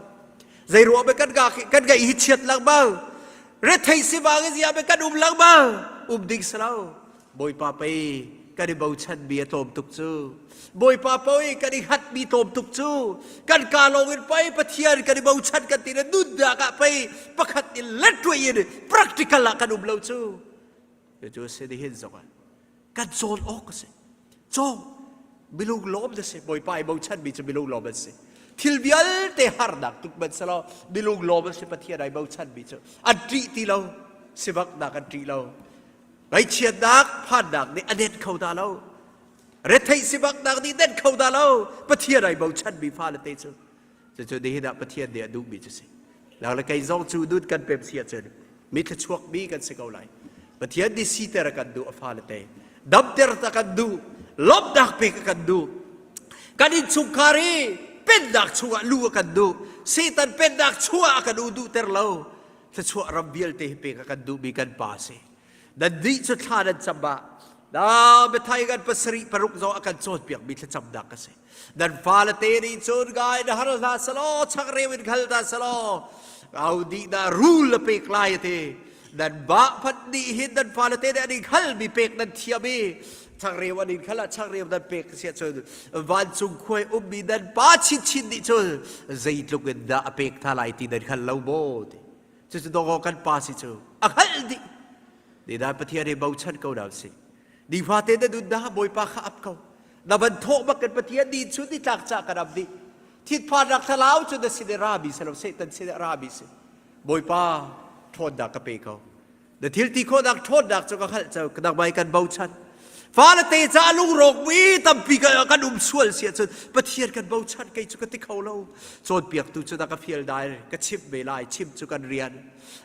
Zei ruangah bia kan kan ngaih hi chiat lengmang? Rethei sivang in ziah bia kan um lengmang? Um ding si lo. Bawipa pei kan i bochanmi a tlawm tuk cu. Bawipa pei kan i hngatmi tlawm tuk cu. Kan ka lawng in pei Pathian kan i bochan kan ti na nunnak ah pei pakhat in letruai in practical ah kan um lo cu. Cucu a si nihin zong ah kan cawn awk a si. Cawng bilung lawm na si. Bawipa i bochanmi cu bilung lawm an si. Thil vialte harnak tuk man selaw bilung lawm a si Pathian ai bochanmi cu an ṭih ti lo. Sivaknak an ṭih lo. Ngaihchiatnak phannak nih a net kho ta lo. Retheih sivaknak nih net kho ta lo. Pathian ai bochanmi fale te cu. Cucu nihin ah Pathian nih a duhmi cu si. Nang le kei zong cu dut kan pem si ahcun mi thluachuakmi kan si ko lai. Pathian nih siter a kan duh a fale te. Damter a kan duh. Lawmhnak pek a kan duh. Kan innchungkhar i pennak chungah lu a kan duh. Satan pennak chungah a kan u duhter lo. Thluachuah ram vialte hi pek a kan duhmi kan pa si. Nannih cu thla nan cam ah na biathai kan pasarih paruk zong a kan cawnpiakmi thlacamnak a si. Nan fale te nih cun ngai na har hlah selaw changreu in khal hna selaw au dih dah rul a pek lai a ti. Nan mah hmanh nih hin nan fale te nih an i hngalmi pek nan thiam i changreu an in khal ah changreu nan pek si ahcun vancung khuai ummi nan pa chinchin nih cun zeitluk in dah a pek hna lai ti nan hngal lo maw ti. Cucu dawkaw kan pa si cu a hngalh dih. Nidan Pathian hi bochan ko hna usih. Nifate na nun dah Bawipa kha ap ko. Na van thawh bak kan Pathian ni chun ni tlak ca kan ap dih. Thitphannak thlalau cu na sin i rami si lo, Satan sin i rami si. Bawipa ṭhawnnak ka pe ko. Na thil ti khawhnak ṭhawnnak cu ka hngalh cang, nangmah kan bochan. Fale te ca lungrawkmi tampi kan um sual si ahcun Pathian kan bochan kei cu ka ti kho lo. Cawnpiaktu cu na ka fial dai, ka chimh ve lai, chim cu kan rian.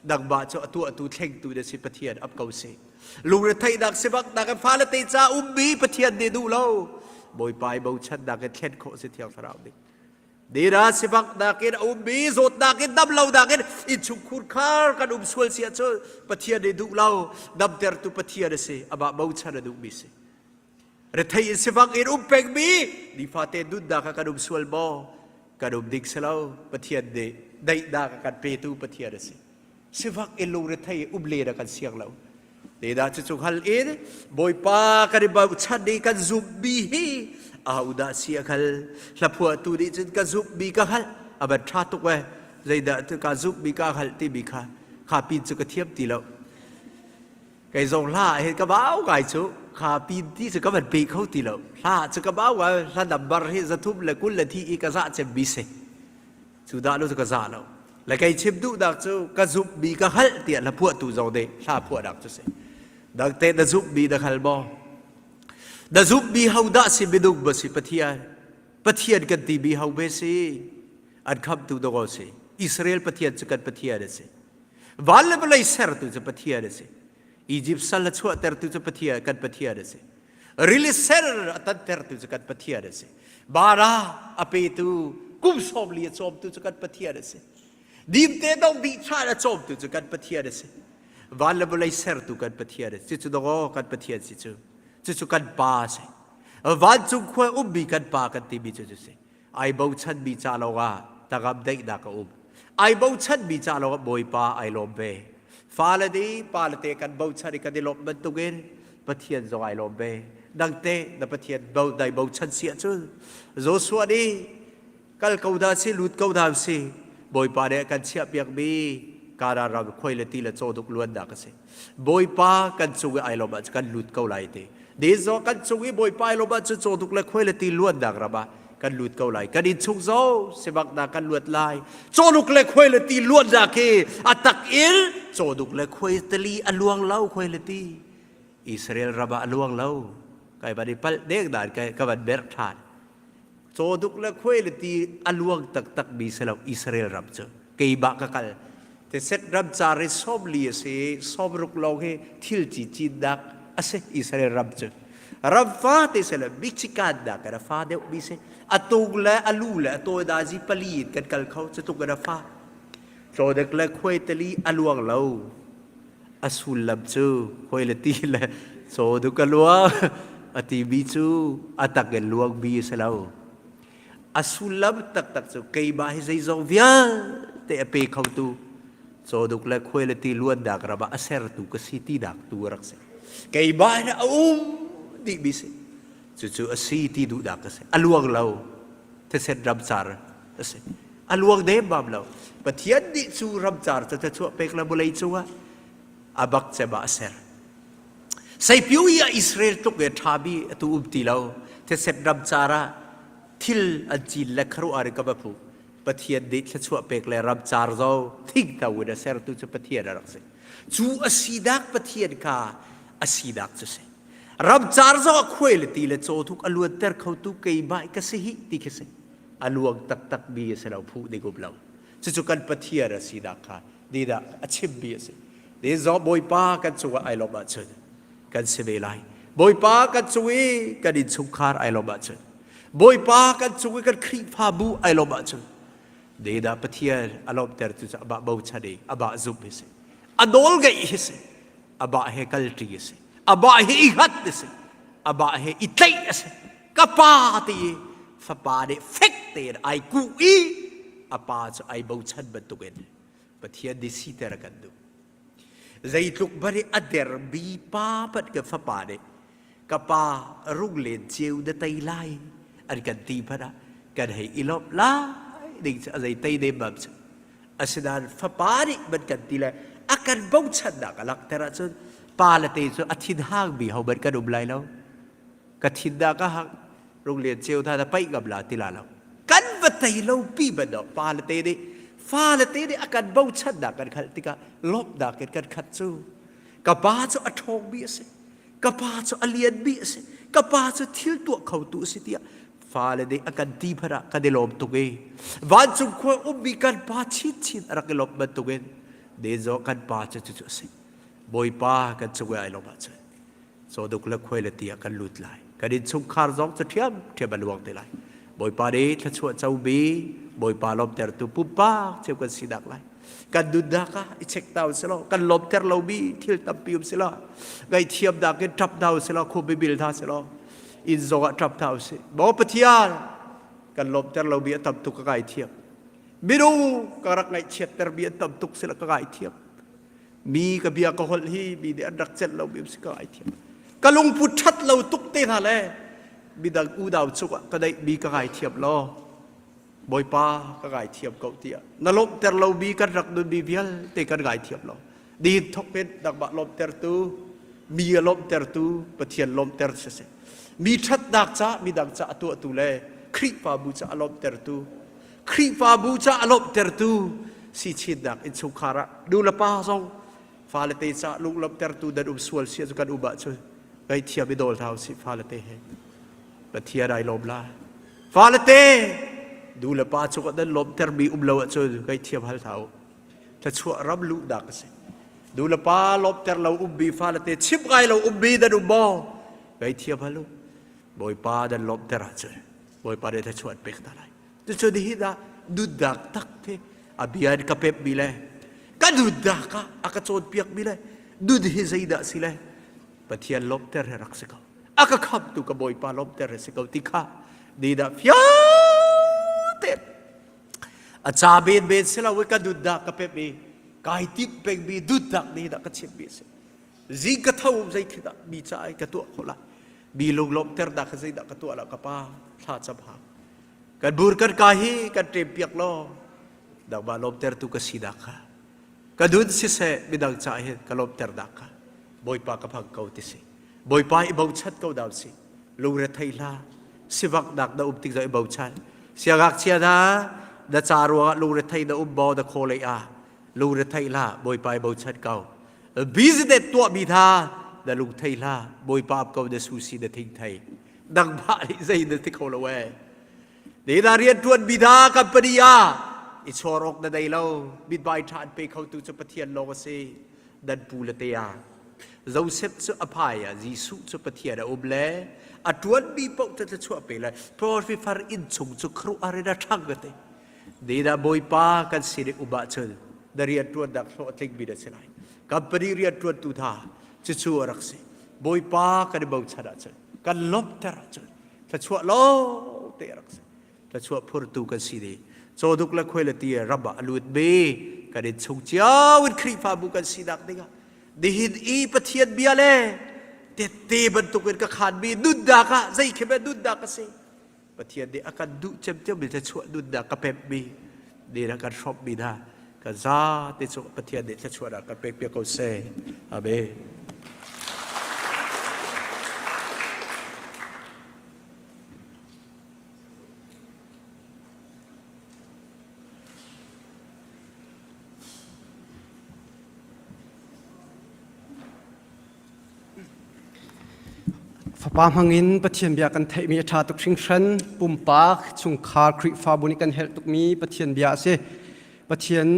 Nangmah cu a tuahtu thlengtu na si Pathian ap ko si. Lungretheihnak sivaknak in fale te ca ummi Pathian nih duh lo. Bawipa i bochannak in thlen khawh si Thiang Thlarau nih. Dira sifaknak in a ummi zawtnak in damlonak in innchungkhur khar kan um sual si ahcun Pathian nih duh lo damtertu Pathian a si amah bochan a duhmi si rethei in sifak in um pengmi nifate nunnak ah kan um sual maw kan um ding si lo Pathian nih daihnak a kan petu Pathian a si sifak in lungrethei um len a kan siang lo Tedah cucu hngal in Bawipa kan i bochan i kan zumhmi hi ahodah si a hngal hlaphuahtu nih cun ka zumhmi ka hngalh a van ṭha tuk ee zeidah tu ka zumhmi ka hngalh timi kha kha pin cu ka thiam ti lo kei zong hla ah hin ka bau ngai cu kha pin ti cu ka van pe kho ti lo hla cu ka bau ngai hla number hi zathum le kul le thi i ka zah cem mi si Cu dah lo cu ka za lo. Le kei chim duhnak cu ka zumhmi ka hngalh tiah hla phuahtu zong nih hla phuahnak cu si. Dangte na zumhmi na hngal maw? Na zumhmi ho dah si minung ba si Pathian? Pathian kan timi ho be si? An khamtu dawh si. Israel Pathian cu kan Pathian a si. Van le vawlei sertu cu Pathian a si. Egypt sal a chuahtertu cu Pathian kan Pathian a si. Rili ser a tantertu cu kan Pathian a si. Bara a petu kum sawmli a cawmtu cu kan Pathian a si. Dimte dong dih ṭhan a cawmtu cu kan Pathian a si. Van le vawlei sertu kan Pathian a si. Cucu dawh kan Pathian si cu. Cucu kan Pa a si. Vancung khua ummi kan Pa kan timi cu cu si. Ai bochanmi ca lawngah tangam daihnak a um. Ai bochanmi ca lawngah Bawipa ai lawm ve. Fale nih pale te kan bochan i kan i lawmh bantukin Pathian zong ai lawm ve. Nangte na Pathian bo dai bochan si ahcun Joshua nih kal ko dah si lut ko dah si Bawipa nih a kan chiahpiakmi Kanaan ram khuai le ti le cawduk luannak a si. Bawipa kan cung i ai lawm ahcun kan lut ko lai ti. Ni zong kan cung i Bawipa ai lawm ahcun cawduk le khuai le ti luannak ram ah kan lut ko lai. Kan innchung zo sivaknak kan luat lai. Cawduk le khuai le ti luannak hi a tak in cawduk le khuai tali a luang lo khuai le ti. Israel ram ah a luang lo. Kai van i palh dek dan ka van berh ṭhan. Cawduk le khuai le ti a luang taktak mi si lo Israel ram cu keimah ka kal teset ram car i 40 a si 60 lawng hi thil ci cinnak a si Israel ram cu ram fa te se le Michigan dah kan a fa deuh mi si a tung le a lu le a tawi dazi pali in kan kal kho cu tuk in a fa cawdek le khuai tali a luang lo a sullam cu hoi le ti le cawduk a luang a timi cu a tak in luangmi a si lo a sullam taktak cu keimah hi zeizong vialte a pe khotu cawduk le khuai le ti luannak ram ah a sertu ka si tinak tu a rak si keimah hi a um dihmi si cucu a si ti duhnak ka si a luang lo thisen ramcar a si a luang dembam lo pathian nih cu ramcar cu thluachuah pek le vawlei cungah a bak cem ah a ser seipiu i ah Israel tluk e ṭhami atu um ti lo thisen ramcar ah thil an cin le kharuah ri ka va phu Pathian nih thluachuah pek le ramcar zo thingto in a sertu cu Pathian a rak si cu a sinak Pathian kha a sinak cu si ramcar zong a khuai le ti le cawthuk a luanter khotu keimah ka si hi ti khi si a luang taktak mi a si lo phu ding um lo cucu kan Pathian a sinak kha didah a chimmi a si ni zong Bawipa kan cungah ai lawmh ahcun kan si ve lai Bawipa kan cung i kan innchungkhar ai lawmh ahcun Bawipa kan cung i kan Khrihfabu ai lawmh ahcun dedah Pathian a lawmhter tu cu amah bochan i amah zumh hi si a nawl ngeih hi si amah he kalṭi a si amah he i hngat a si amah he i tlaih a si ka pa ti i fapa nih fek tein ai kuh i a pa cu ai bochan bantukin Pathian nih siter a kan duh zeitluk hmanh i a dermi pa hmanh kan fapa nih ka pa runglen ceu na tei lai an kan ti hmanh ah kan hei i lawmh lai ding cu a zei tei nemmam cu Asinain fapa nih man kan ti le a kan bochannak a langhter ahcun pa le te cu a thinhangmi hohmanh kan um lai lo. Ka thin dah ka hang runglian ceu hna na paih ngam la ti la lo. Kan va tei lo pi ban pa le te nih. Fale te nih a kan bochannak kan hngalh tikah lawmhnak in kan khat cu. Ka pa cu a ṭhawngmi a si. Ka pa cu a lianmi a si. Ka pa cu thil tuah khotu a si tiah fale nih a kan ti hmanh ah kan i lawm tuk i vancung khua ummi kan pa chinchin a rak i lawmh bantukin ne kan pa cu cucu a si. Bawipa kan cung i ai lawmh ahcun cawduk le khuai le ti ah kan lut lai. Kan innchungkhar zong cu ṭhiamṭhiam a luang te lai. Bawipa nih thluachuah comi Bawipa lawmtertu pumpak cio kan sinak lai. Kan nunnak ah i check ta usih law kan lawmter lomi thil tampi um sih law ngaihthiamnak in ṭap hna usih law khum i bil hna sih law inn zong ah ṭap hna usih. Maw Pathian kan lawmter lomi a tam tuk ka ngaithiam. Minung ka rak ngaihchiattermi an tam tuk sila ka ngaithiam. Mi ka bia ka holh hi mi nih an rak celh lomi um si ka ngaithiam. Ka lungput ṭhat lo tuk te hna le midang unau cungah ka neihmi ka ngaithiam law Bawipa ka ngaithiam ko tiah na lawmhter lomi kan rak nunmi vialte kan ngaithiam lo. Nihin thawk in nangmah lawmhtertu mi a lawmhtertu Pathian lawmhter siseh. Mi ṭhatnak ca midang ca a tuahtu le Khrihfabu ca a lawmhtertu Khrihfabu ca a lawmhtertu si chinnak innchungkhar ah nu le pa zong fale te ca lunglawmhtertu nan um sual sia cu kan um ahcun ngaihthiam i dawl hna usih fale te he Pathian ai lawm lai fale te nu le pa cungah nan lawmhtermi um lo ahcun ngaihthiam hal hna u thluachuah ram luhnak a si nu le pa lawmhter lo ummi fale te chim ngai lo ummi nan um maw ngaihthiam hal u Bawipa nan lawmhter ahcun Bawipa nih thluachuah an pek hna lai Cucu nihin ah nunnak tak te a bia in ka pemmi le ka nunnak ah a ka cawnpiakmi le nun hi zeidah si le Pathian lawmhter he rak si ko. A ka khamtu ka Bawipa lawmhter he si ko ti kha nihin ah fiang tein a ca menmen si lo i ka nunnak ka pemh i kai timh pengmi nunnak nihin ah ka chimmi a si. Zing ka tho zei dah mi ca ai ka tuah khawh lai. Mi lunglawmhter dah kha zeidah ka tuah la ka pa thla cam hau. Kan bur kan ka hi kan ṭem piak law nangmah lawmtertu ka sinak kha ka nun siseh midang ca hin ka lawmter nak kha Bawipa ka phang ko ti si. Bawipa i bochan ko dau si. Lungre thei hlah. Sivaknak na um tik zong i bochan. Siangngakchia hna na ca ruangah lungre thei na um maw na khaw lei ah lungre thei hlah Bawipa i bochan ko. Business tuahmi hna na lung thei hlah Bawipa ap ko na susi na thing thei. Nangmah nih zei na ti kho lo ee. Nina rian ṭuan mi hna company ah i chawr awk na nei lo. Mithmai ṭha an pe khotu cu Pathian lawng a si. Nan pu le te ah. Joseph cu a phai ah Jesuh cu Pathian a um le a ṭuanmi paoh cu thluachuah pe le Potiphar inn chung cu khuaruahhar in a ṭhang ka ti. Nina Bawipa kan sin i um ahcun na rian ṭuannak hlawh a tlingmi na si lai. Company rian ṭuantu hna cucu a rak si. Bawipa kan i bochan ahcun kan lawmhter ahcun thluachuah lawng te a rak si thluachuah phurtu kan si dih cawduk le khuai le ti ram ah a lut mi kan in chung cio in Khrihfabu kan sinak dingah nihin i Pathian bia le tette bantukin ka khanmi nunnak ah zei khi nunnak a si Pathian nih a kan duh cemcem mi thluachuah nunnak ka pemmi ni na kan hrawmhmi hna kan zate cung Pathian nih thluachuahnak kan pek piak ko seh. Amen. Fapa hmangin Pathian bia kan theihmi a ṭha tuk hringhran. Pumpak, chungkhar, Khrihfabu nih kan herh tukmi Pathian bia a si. Pathian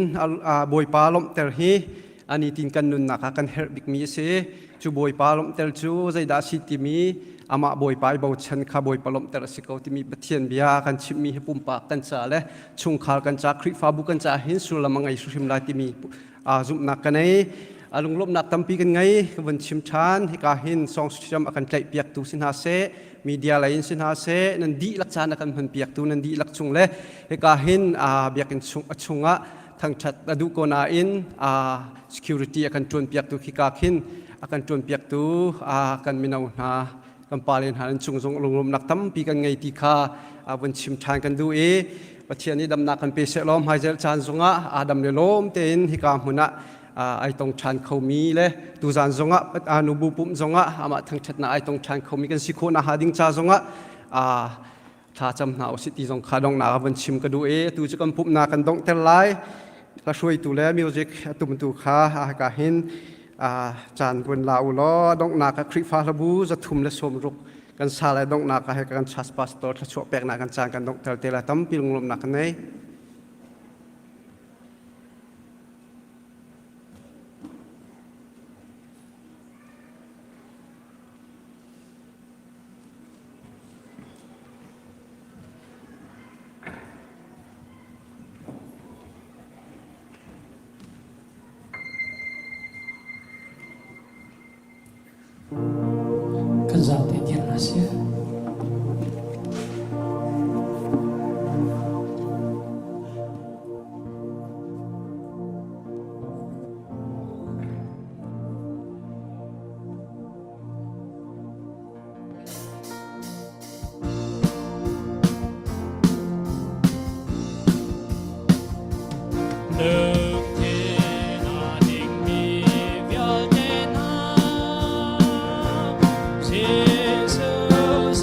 Bawipa lawmhter hi nitin kan nunnak ah kan herh bikmi a si. Cu Bawipa lawmhter cu zeidah a si timi amah Bawipa i bochan kha Bawipa lawmhter a si ko timi Pathian bia kan chimmi hi pumpak kan ca le chungkhar kan ca, Khrihfabu kan ca hin sullam a ngei hrimhrim lai timi zumhnak ka nei lunglawmhnak tampi kan ngei ka vun chim ṭhan hika hin song siam a kan tlaih piaktu si hna seh media lei in si hna seh nan dihlak caan a kan hman piaktu nan dihlak chung le hika hin biakinn chung a chungah thangṭhat a duh ko nain security a kan ṭuan piaktu khika khin a kan ṭuan piaktu kan mino hna kan pale hna nan cung zong lunglawmhnak tampi kan ngei ti kha vun chim ṭhan kan duh i Pathian nih damnak kan pe seh law hmaizarh caan zongah Adam le lawm tein hika hmun ah ai tong ṭhan khomi le tuzan zongah nubu pumh zongah amah thangṭhatnak ai tong ṭhan khomi kan si khawh nakhnga ding ca zongah. Thla cam hna usih ti zong kha donghnak ah van chim ka duh i atu cu kan pumhnak kan donghter lai. Hla hruaitu le music a tumtu kha hika hin caan vun la u law donghnak ah Khrihfa hlabu 360 kan sa lai donghnak ah he kan church pastor thluachuah peknak kan caan kan donghter te lai tampi lunglawmhnak kan nei. Kan zapi dir hna sih. Lungthin a dingmi vialte hna, Jesuh.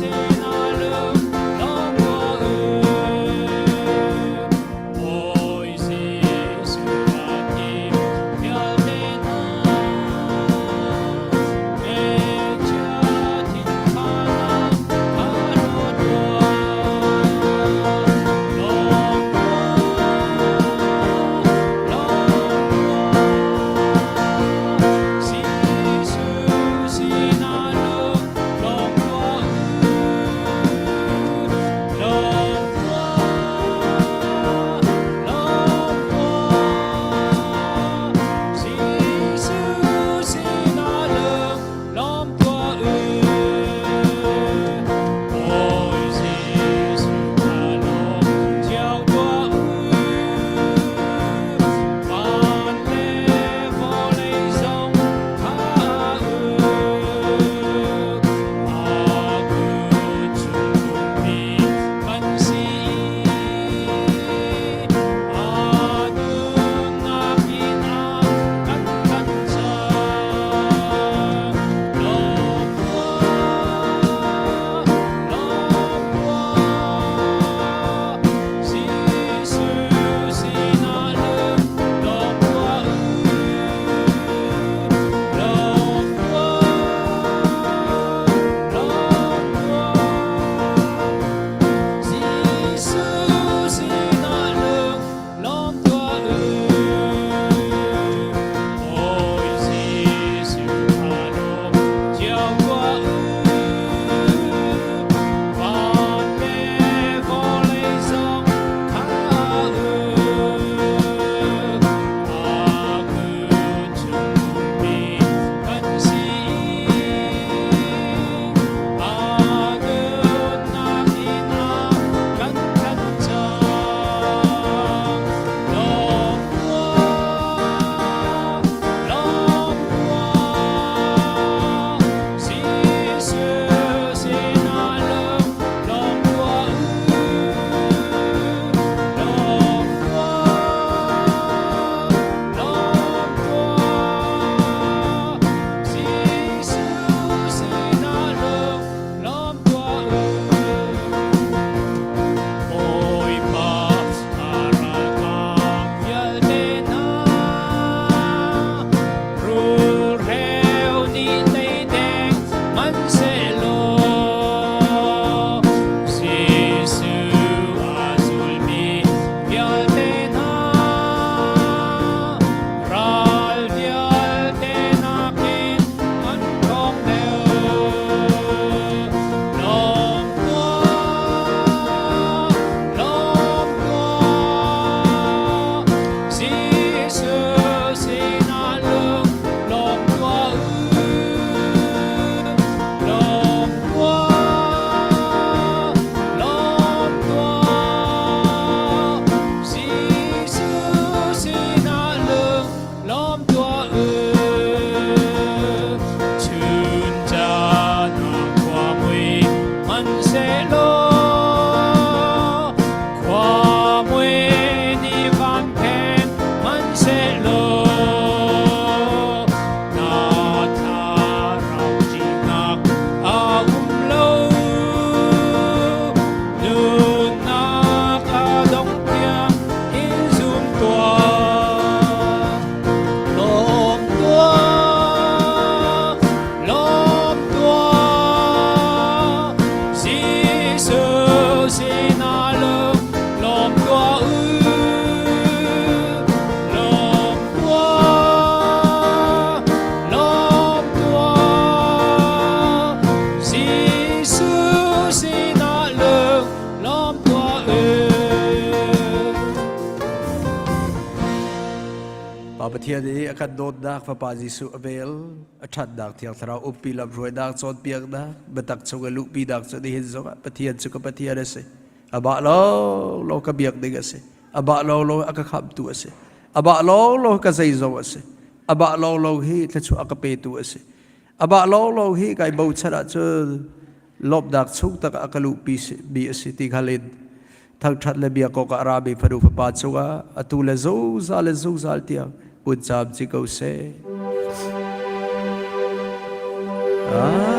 Pathian i a kan dawtnak Fapa Jesuh a vel, a ṭhatnak Thiang Thlarau umpi lamhruainak cawnpiaknak biatak chung i luhpinak cu nihin zongah Pathian cu ka Pathian a si. Amah lawnglawng ka biak ding a si. Amah lawnglawng a ka khamhtu a si. Amah lawnglawng ka zeizong a si. Amah lawnglawng hi thluachuah a ka petu a si. Amah lawnglawng hi kai bochan ahcun lawmhnak chung tak a ka luhpi mi a si ti hngal in thangṭhat le biak awkah a rami fanu fapa cungah atu le zungzal le zungzal tiang kun caam ci ko seh. Amen.